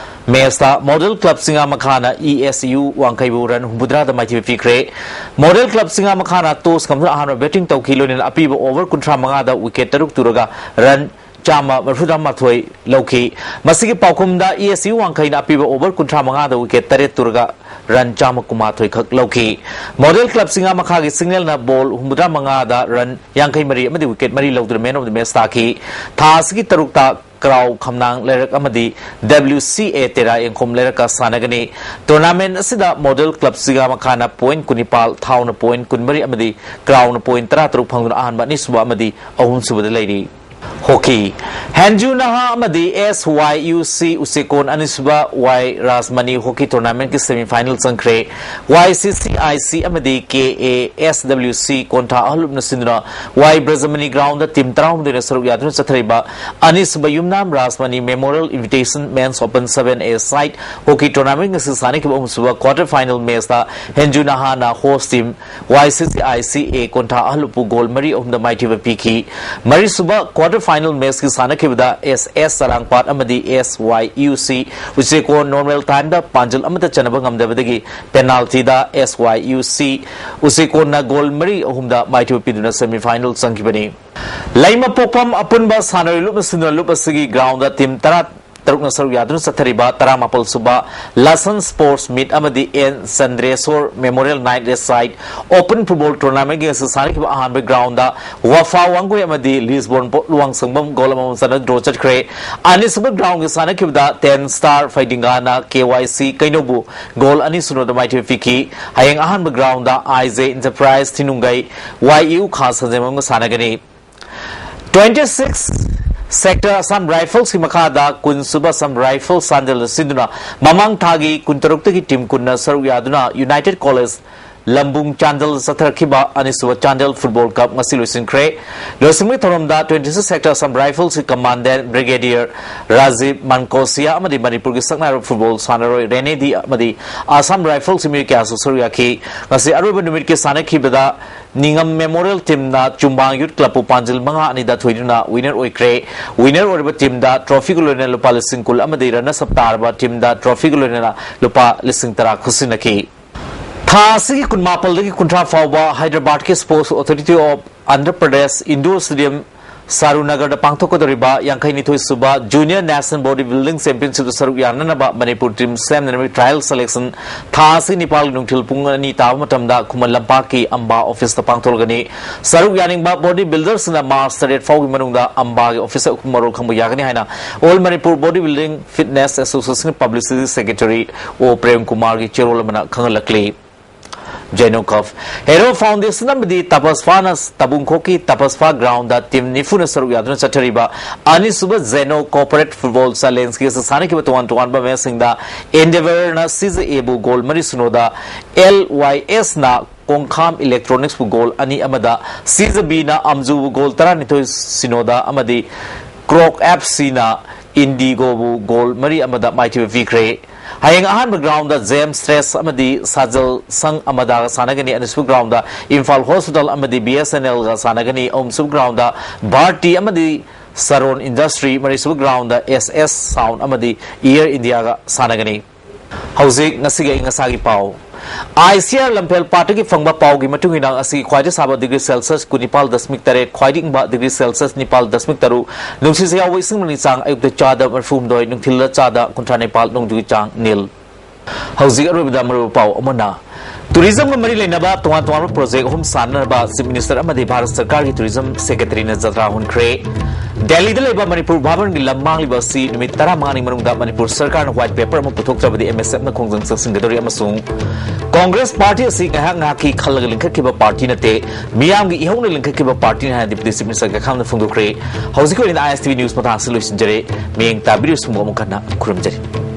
matchꯇ Model Club ꯆꯤꯡꯉꯥ ꯃꯈꯥꯅ ESU ꯋꯥꯡꯈꯩꯕꯨ run ꯍꯨꯝꯐꯨꯇꯔꯥꯗ ꯃꯥꯏꯊꯤꯕ ꯄꯤꯈ꯭ꯔꯦ꯫ Model Club ꯆꯤꯡꯉꯥ ꯃꯈꯥꯅ toss ꯀꯝꯗꯨꯅ ꯑꯍꯥꯟꯕ batting ꯇꯧꯈꯤ, ꯂꯣꯏꯅꯅ ꯑꯄꯤꯕ over ꯀꯨꯟꯊ꯭ꯔꯥ ꯃꯉꯥꯗ wicket ꯇꯔꯨꯛ ꯇꯨꯔꯒ run ꯆꯥꯝꯃ ꯃꯔꯤꯐꯨꯇꯔꯥ ꯃꯥꯊꯣꯏ ꯂꯧꯈꯤ꯫ ꯃꯁꯤꯒꯤ ꯄꯥꯎꯈꯨꯝꯗ ESU ꯋꯥꯡꯈꯩꯅ ꯑꯄꯤꯕ over ꯀꯨꯟꯊ꯭ꯔꯥ ꯃꯉꯥꯗ wicket ꯇꯔꯦꯠ ꯇꯨꯔꯒ run ꯆꯥꯝꯃ ꯀꯨꯟꯃꯥꯊꯣꯏ ꯈꯛ ꯂꯧꯈꯤ꯫ Model Club ꯆꯤꯡꯉꯥ ꯃꯈꯥꯒꯤ Singnelꯅ ball ꯍꯨꯝꯐꯨꯇꯔꯥ ꯃꯉꯥꯗ run ꯌꯥꯡꯈꯩ ꯃꯔꯤ ꯑꯃꯗꯤ wicket ꯃꯔꯤ ꯂꯧꯗꯨꯅ man of the match ꯇꯥꯈꯤ꯫ ꯊꯥ ꯑꯁꯤꯒꯤ ꯇꯔꯨꯛꯇ ꯀ꯭ꯔꯥꯎ ꯈꯝꯅꯥꯡ ꯂꯩꯔꯛ ꯑꯃꯗꯤ W C A ꯇꯦꯔꯥ ꯌꯦꯡꯈꯣꯝ ꯂꯩꯔꯛꯀ ꯁꯥꯟꯅꯒꯅꯤ꯫ Tournament ꯑꯁꯤꯗ ꯃꯣꯗꯦꯜ ꯀ꯭ꯂꯕ ꯁꯤꯒꯥꯃꯈꯥꯅ point ꯀꯨꯟꯅꯤꯄꯥꯜ, ꯊꯥꯎꯅ point ꯀꯨꯟꯃꯔꯤ ꯑꯃꯗꯤ ꯀ꯭ꯔꯥꯎꯅ point ꯇꯔꯥꯇꯔꯨꯛ ꯐꯪꯗꯨꯅ ꯑꯍꯥꯟꯕ, ꯑꯅꯤꯁꯨꯕ ꯑꯃꯗꯤ ꯑꯍꯨꯝꯁꯨꯕꯗ ꯂꯩꯔꯤ꯫ ꯍꯣꯀꯤ꯫ ꯍꯦꯟꯖꯨ ꯅꯍꯥ ꯑꯃꯗꯤ S Y U C ꯎꯆꯦꯀꯣꯟ ꯑꯅꯤꯁꯨꯕ Y Rajmani hockey ꯇꯣꯔꯅꯥꯃꯦꯟꯠꯀꯤ semi final ꯆꯪꯈ꯭ꯔꯦ꯫ Y C C I C ꯑꯃꯗꯤ K A S W C ꯀꯣꯟꯊꯥ ꯑꯍꯜꯂꯨꯞꯅ ꯁꯤꯟꯗꯨꯅ Y ꯕ꯭ꯔꯖꯃꯅꯤ ꯒ꯭ꯔꯥꯎꯟꯗ ꯇꯤꯝ ꯇꯔꯥꯍꯨꯝꯗꯣꯏꯅ ꯁꯔꯨꯛ ꯌꯥꯗꯨꯅ ꯆꯠꯊꯔꯤꯕ ꯑꯅꯤꯁꯨꯕ ꯌꯨꯝꯅꯥꯝ Rajmani Memorial Invitation Men's Open seven A side hockey tournament ꯉꯁꯤ ꯁꯥꯟꯅꯈꯤꯕ ꯑꯍꯨꯝꯁꯨꯕ quarter final matchꯇ ꯍꯦꯟꯖꯨ ꯅꯍꯥꯅ host team Y C C I C A ꯀꯣꯟꯊꯥ ꯑꯍꯜꯂꯨꯞꯄꯨ ꯒꯣꯜ ꯃꯔꯤ ꯑꯍꯨꯝꯗ ꯃꯥꯏꯊꯤꯕ ꯄꯤꯈꯤ꯫ ꯃꯔꯤꯁꯨꯕ quarter final matchꯀꯤ ꯁꯥꯟꯅꯈꯤꯕꯗ S S ꯆꯔꯥꯡꯄꯥꯠ ꯑꯃꯗꯤ S Y U C ꯎꯆꯦꯀꯣꯟ normal timeꯗ ꯄꯥꯟꯖꯜ ꯑꯃꯠꯇ ꯆꯟꯅꯕ ꯉꯝꯗꯕꯗꯒꯤ penaltyꯗ S Y U C ꯎꯆꯦꯀꯣꯟꯅ ꯒꯣꯜ ꯃꯔꯤ ꯑꯍꯨꯝꯗ ꯃꯥꯏꯊꯤꯕ ꯄꯤꯗꯨꯅ semi final ꯆꯪꯈꯤꯕꯅꯤ꯫ ꯂꯩꯃꯄꯣꯛꯄꯝ ꯑꯄꯨꯟꯕ ꯁꯥꯟꯅꯔꯣꯏ ꯂꯨꯞ ꯑꯁꯤꯅ ꯂꯨꯞ ꯑꯁꯤꯒꯤ ꯒ꯭ꯔꯥꯎꯟꯗ ꯇꯤꯝ ꯇꯔꯥ ꯇꯔꯨꯛꯅ ꯁꯔꯨꯛ ꯌꯥꯗꯨꯅ ꯆꯠꯊꯔꯤꯕ ꯇꯔꯥꯃꯥꯄꯜ ꯁꯨꯕ ꯂꯁꯟ Sports Meet ꯑꯃꯗꯤ N ꯆꯟꯗ꯭ꯔꯦꯁꯣꯔ Memorial Night Reside Open Football Tournamentꯀꯤ ꯉꯁꯤ ꯁꯥꯟꯅꯈꯤꯕ ꯑꯍꯥꯟꯕ ꯒ꯭ꯔꯥꯎꯟꯗ ꯋꯐꯥ ꯋꯥꯡꯒꯣꯏ ꯑꯃꯗꯤ ꯂꯤꯁꯕꯣꯟ ꯄꯣꯠ ꯂꯨꯋꯥꯡꯁꯪꯕꯝ ꯒꯣꯜ ꯑꯃꯃꯝ ꯆꯟꯅ ꯗ꯭ꯔꯣ ꯆꯠꯈ꯭ꯔꯦ꯫ ꯑꯅꯤꯁꯨꯕ ꯒ꯭ꯔꯥꯎꯟꯒꯤ ꯁꯥꯟꯅꯈꯤꯕꯗ Ten Star ꯐꯩꯗꯤꯡꯒꯥꯅ K Y C ꯀꯩꯅꯧꯕꯨ ꯒꯣꯜ ꯑꯅꯤ ꯁꯨꯅꯣꯗ ꯃꯥꯏꯊꯤꯕ ꯄꯤꯈꯤ꯫ ꯍꯌꯦꯡ ꯑꯍꯥꯟꯕ ground I J Enterprise Thinunggei Y U ꯈꯥ ꯁꯟꯖꯦꯟꯕꯝꯒ ꯁꯥꯟꯅꯒꯅꯤ꯫ Twenty six Sector Assam Riflesꯀꯤ ꯃꯈꯥꯗ ꯀꯨꯟ ꯁꯨꯕ Assam Rifles ꯆꯥꯟꯗꯦꯜꯗ ꯁꯤꯟꯗꯨꯅ ꯃꯃꯥꯡ ꯊꯥꯒꯤ ꯀꯨꯟꯇꯔꯨꯛꯇꯒꯤ ꯇꯤꯝ ꯀꯨꯟꯅ ꯁꯔꯨꯛ ꯌꯥꯗꯨꯅ United College ꯂꯝꯕꯨꯡ ꯆꯥꯟꯗꯦꯜꯗ ꯆꯠꯊꯔꯛꯈꯤꯕ ꯑꯅꯤꯁꯨꯕ ꯆꯥꯟꯗꯦꯜ Football Cup ꯉꯁꯤ ꯂꯣꯏꯁꯤꯟꯈ꯭ꯔꯦ꯫ ꯂꯣꯏꯁꯤꯟꯕꯒꯤ ꯊꯧꯔꯝꯗ Twenty six Sector Assam Riflesꯀꯤ Commandant Brigadier Rajiv ꯃꯟꯀꯣꯁꯤꯌꯥ ꯑꯃꯗꯤ ꯃꯅꯤꯄꯨꯔꯒꯤ ꯁꯛꯅꯥꯏꯔꯕ ꯐꯨꯠꯕꯣꯜ ꯁꯥꯟꯅꯔꯣꯏ ꯔꯦꯅꯦ ꯗꯤ ꯑꯃꯗꯤ Assam Riflesꯀꯤ ꯃꯤꯑꯣꯏ ꯀꯌꯥꯁꯨ ꯁꯔꯨꯛ ꯌꯥꯈꯤ꯫ ꯉꯁꯤ ꯑꯔꯣꯏꯕ ꯅꯨꯃꯤꯠꯀꯤ ꯁꯥꯟꯅꯈꯤꯕꯗ ꯅꯤꯉꯝ Memorial teamꯅ ꯆꯨꯝꯕꯥꯡ Youth Clubꯄꯨ ꯄꯥꯟꯖꯤꯜ ꯃꯉꯥ ꯑꯅꯤꯗ ꯊꯣꯏꯗꯨꯅ winner ꯑꯣꯏꯈ꯭ꯔꯦ꯫ Winner ꯑꯣꯏꯔꯕ teamꯗ trophyꯒ ꯂꯣꯏꯅꯅ ꯂꯨꯄꯥ ꯂꯤꯁꯤꯡ ꯀꯨꯟ ꯑꯃꯗꯤ runners up ꯇꯥꯔꯕ teamꯗ trophyꯒ ꯂꯣꯏꯅꯅ ꯂꯨꯄꯥ ꯂꯤꯁꯤꯡ ꯇꯔꯥ ꯈꯨꯠꯁꯤꯟꯅꯈꯤ꯫ ꯊꯥ ꯑꯁꯤꯒꯤ ꯀꯨꯟꯃꯥꯄꯜꯗꯒꯤ ꯀꯨꯟꯊ꯭ꯔꯥ ꯐꯥꯎꯕ ꯍꯥꯏꯗ꯭ꯔꯕꯥꯗꯀꯤ Sports Authority of Andhra Pradesh Indoor Stadium ꯁꯥꯔꯨ ꯅꯒꯔꯗ ꯄꯥꯡꯊꯣꯛꯀꯗꯧꯔꯤꯕ ꯌꯥꯡꯈꯩ ꯅꯤꯊꯣꯏ ꯁꯨꯕ Junior National Body Building Championship ꯁꯔꯨꯛ ꯌꯥꯅꯅꯕ ꯃꯅꯤꯄꯨꯔ team ꯁꯦꯝꯅꯅꯕ trial selection ꯊꯥ ꯑꯁꯤꯒꯤ ꯅꯤꯄꯥꯜꯒꯤ ꯅꯨꯡꯊꯤꯜ ꯄꯨꯡ ꯑꯅꯤ ꯇꯥꯕ ꯃꯇꯝꯗ ꯈꯨꯃꯟ ꯂꯝꯄꯥꯛꯀꯤ ꯑꯝꯕꯥ office ꯇ ꯄꯥꯡꯊꯣꯛꯂꯒꯅꯤ꯫ ꯁꯔꯨꯛ ꯌꯥꯅꯤꯡꯕ body builder ꯁꯤꯡꯅ March ꯇꯔꯦꯠ ꯐꯥꯎꯒꯤ ꯃꯅꯨꯡꯗ ꯑꯝꯕꯥꯒꯤ office ꯇ ꯑꯀꯨꯞꯄ ꯃꯔꯣꯜ ꯈꯪꯕ ꯌꯥꯒꯅꯤ ꯍꯥꯏꯅ All Manipur Body Building Fitness Association Publicity Secretary ꯑꯣ ꯄ꯭ꯔꯦꯝ ꯀꯨꯃꯥꯔꯒꯤ ꯆꯦꯔꯣꯜ ꯑꯃꯅ ꯈꯪꯍꯜꯂꯛꯂꯤ꯫ Zeno Cup꯫ Hero Foundation ꯑꯃꯗꯤ ꯇꯄꯁꯐꯥꯅ ꯇꯥꯕꯨꯡꯈꯣꯛꯀꯤ ꯇꯄꯁꯐꯥ ground ꯗ team ꯅꯤꯐꯨꯅ ꯁꯔꯨꯛ ꯌꯥꯗꯨꯅ ꯆꯠꯊꯔꯤꯕ ꯑꯅꯤꯁꯨꯕ Zeno Corporate Football Challenge ꯀꯤ ꯁꯥꯟꯅꯈꯤꯕ ꯇꯣꯉꯥꯟ ꯇꯣꯉꯥꯟꯕ match ꯁꯤꯡꯗ Endeavour ꯅ C Z A ꯕꯨ goal ꯃꯔꯤ ꯁꯤꯅꯣꯗ, L Y S ꯅ ꯀꯣꯡꯈꯥꯝ Electronics ꯄꯨ goal ꯑꯅꯤ ꯑꯃꯗ, C Z B ꯅ ꯑꯝꯖꯨꯕꯨ goal ꯇꯔꯥꯅꯤꯊꯣꯏ ꯁꯤꯅꯣꯗ ꯑꯃꯗꯤ Croc F C ꯅ Indigo ꯕꯨ goal ꯃꯔꯤ ꯑꯃꯗ ꯃꯥꯏꯊꯤꯕ ꯄꯤꯈ꯭ꯔꯦ꯫ ꯍꯌꯦꯡ ꯑꯍꯥꯟꯕ ground ꯗ James Trust ꯑꯃꯗꯤ ꯁꯥꯖꯜ ꯁꯪ ꯑꯃꯗꯥꯒ ꯁꯥꯟꯅꯒꯅꯤ꯫ ꯑꯅꯤꯁꯨꯕ ground ꯗ Imphal Hospital ꯑꯃꯗꯤ B S N L ꯒ ꯁꯥꯟꯅꯒꯅꯤ꯫ ꯑꯍꯨꯝꯁꯨꯕ ground ꯗ Bharti ꯑꯃꯗꯤ Saron Industry, ꯃꯔꯤꯁꯨꯕ ground ꯗ S S Sound ꯑꯃꯗꯤ Air India ꯒ ꯁꯥꯟꯅꯒꯅꯤ꯫ ꯍꯧꯖꯤꯛ ꯉꯁꯤꯒꯤ ꯑꯏꯪ ꯑꯁꯥꯒꯤ ꯄꯥꯎ꯫ I C R ꯂꯝꯐꯦꯜ ꯄꯥꯠꯇꯒꯤ ꯐꯪꯕ ꯄꯥꯎꯒꯤ ꯃꯇꯨꯡ ꯏꯟꯅ, ꯉꯁꯤꯒꯤ ꯈ꯭ꯋꯥꯏꯗꯒꯤ ꯁꯥꯕ degree Celsius ꯀꯨꯟꯅꯤꯄꯥꯜ ꯗꯁꯃꯤꯛ ꯇꯔꯦꯠ, ꯈ꯭ꯋꯥꯏꯗꯒꯤ ꯏꯪꯕ degree Celsius ꯅꯤꯄꯥꯜ ꯗꯁꯃꯤꯛ ꯇꯔꯨꯛ, ꯅꯨꯡꯁꯤꯠ ꯌꯥꯎꯕ ꯏꯁꯤꯡ ꯃꯅꯤꯡ ꯆꯥꯡ ꯑꯌꯨꯛꯇ ꯆꯥꯗ ꯃꯔꯤꯐꯨꯍꯨꯝꯗꯣꯏ, ꯅꯨꯡꯊꯤꯜꯗ ꯆꯥꯗ ꯀꯨꯟꯊ꯭ꯔꯥ ꯅꯤꯄꯥꯜ, ꯅꯣꯡꯖꯨꯒꯤ ꯆꯥꯡ ꯅꯤꯜ꯫ ꯍꯧꯖꯤꯛ ꯑꯔꯣꯏꯕꯗ ꯃꯔꯨꯑꯣꯏꯕ ꯄꯥꯎ ꯑꯃꯅ, tourism ꯒ ꯃꯔꯤ ꯂꯩꯅꯕ ꯇꯣꯉꯥꯟ ꯇꯣꯉꯥꯟꯕ project ꯑꯍꯨꯝ ꯁꯥꯟꯅꯅꯕ Chief Minister ꯑꯃꯗꯤ ꯚꯥꯔꯠ ꯁꯔꯀꯥꯔꯒꯤ tourism secretary ꯅ ꯖꯇ꯭ꯔꯥ ꯍꯨꯟꯈ꯭ꯔꯦ꯫ ꯗꯦꯜꯂꯤꯗ ꯂꯩꯕ ꯃꯅꯤꯄꯨꯔ ꯚꯥꯕꯟꯒꯤ ꯂꯝ ꯃꯥꯡꯂꯤꯕ ꯑꯁꯤ ꯅꯨꯃꯤꯠ ꯇꯔꯥꯃꯉꯥꯅꯤ ꯃꯅꯨꯡꯗ ꯃꯅꯤꯄꯨꯔ ꯁꯔꯀꯥꯔꯅ white paper ꯑꯃ ꯄꯨꯊꯣꯛꯇ꯭ꯔꯕꯗꯤ M S F ꯅ ꯈꯣꯡꯖꯪ ꯆꯪꯁꯤꯟꯒꯗꯧꯔꯤ ꯑꯃꯁꯨꯡ Congress party ꯑꯁꯤ ꯉꯥꯏꯍꯥꯛ ꯉꯥꯏꯍꯥꯛꯀꯤ ꯈꯜꯂꯒ ꯂꯤꯡꯈꯠꯈꯤꯕ party ꯅꯠꯇꯦ, ꯃꯤꯌꯥꯝꯒꯤ ꯏꯍꯧꯅ ꯂꯤꯡꯈꯠꯈꯤꯕ party ꯅꯤ ꯍꯥꯏꯅ Deputy Chief Minister ꯒꯈꯥꯝꯅ ꯐꯣꯡꯗꯣꯛꯈ꯭ꯔꯦ꯫ ꯍꯧꯖꯤꯛꯀꯤ ꯑꯣꯏꯅ I S T V news ꯃꯇꯥꯡ ꯑꯁꯤ ꯂꯣꯏꯁꯤꯟꯖꯔꯦ꯫ ꯃꯤꯠꯌꯦꯡ ꯇꯥꯕꯤꯔꯤꯕꯁꯤꯡꯕꯨ ꯑꯃꯨꯛ ꯍꯟꯅ ꯈꯨꯔꯨꯝꯖꯔꯤ꯫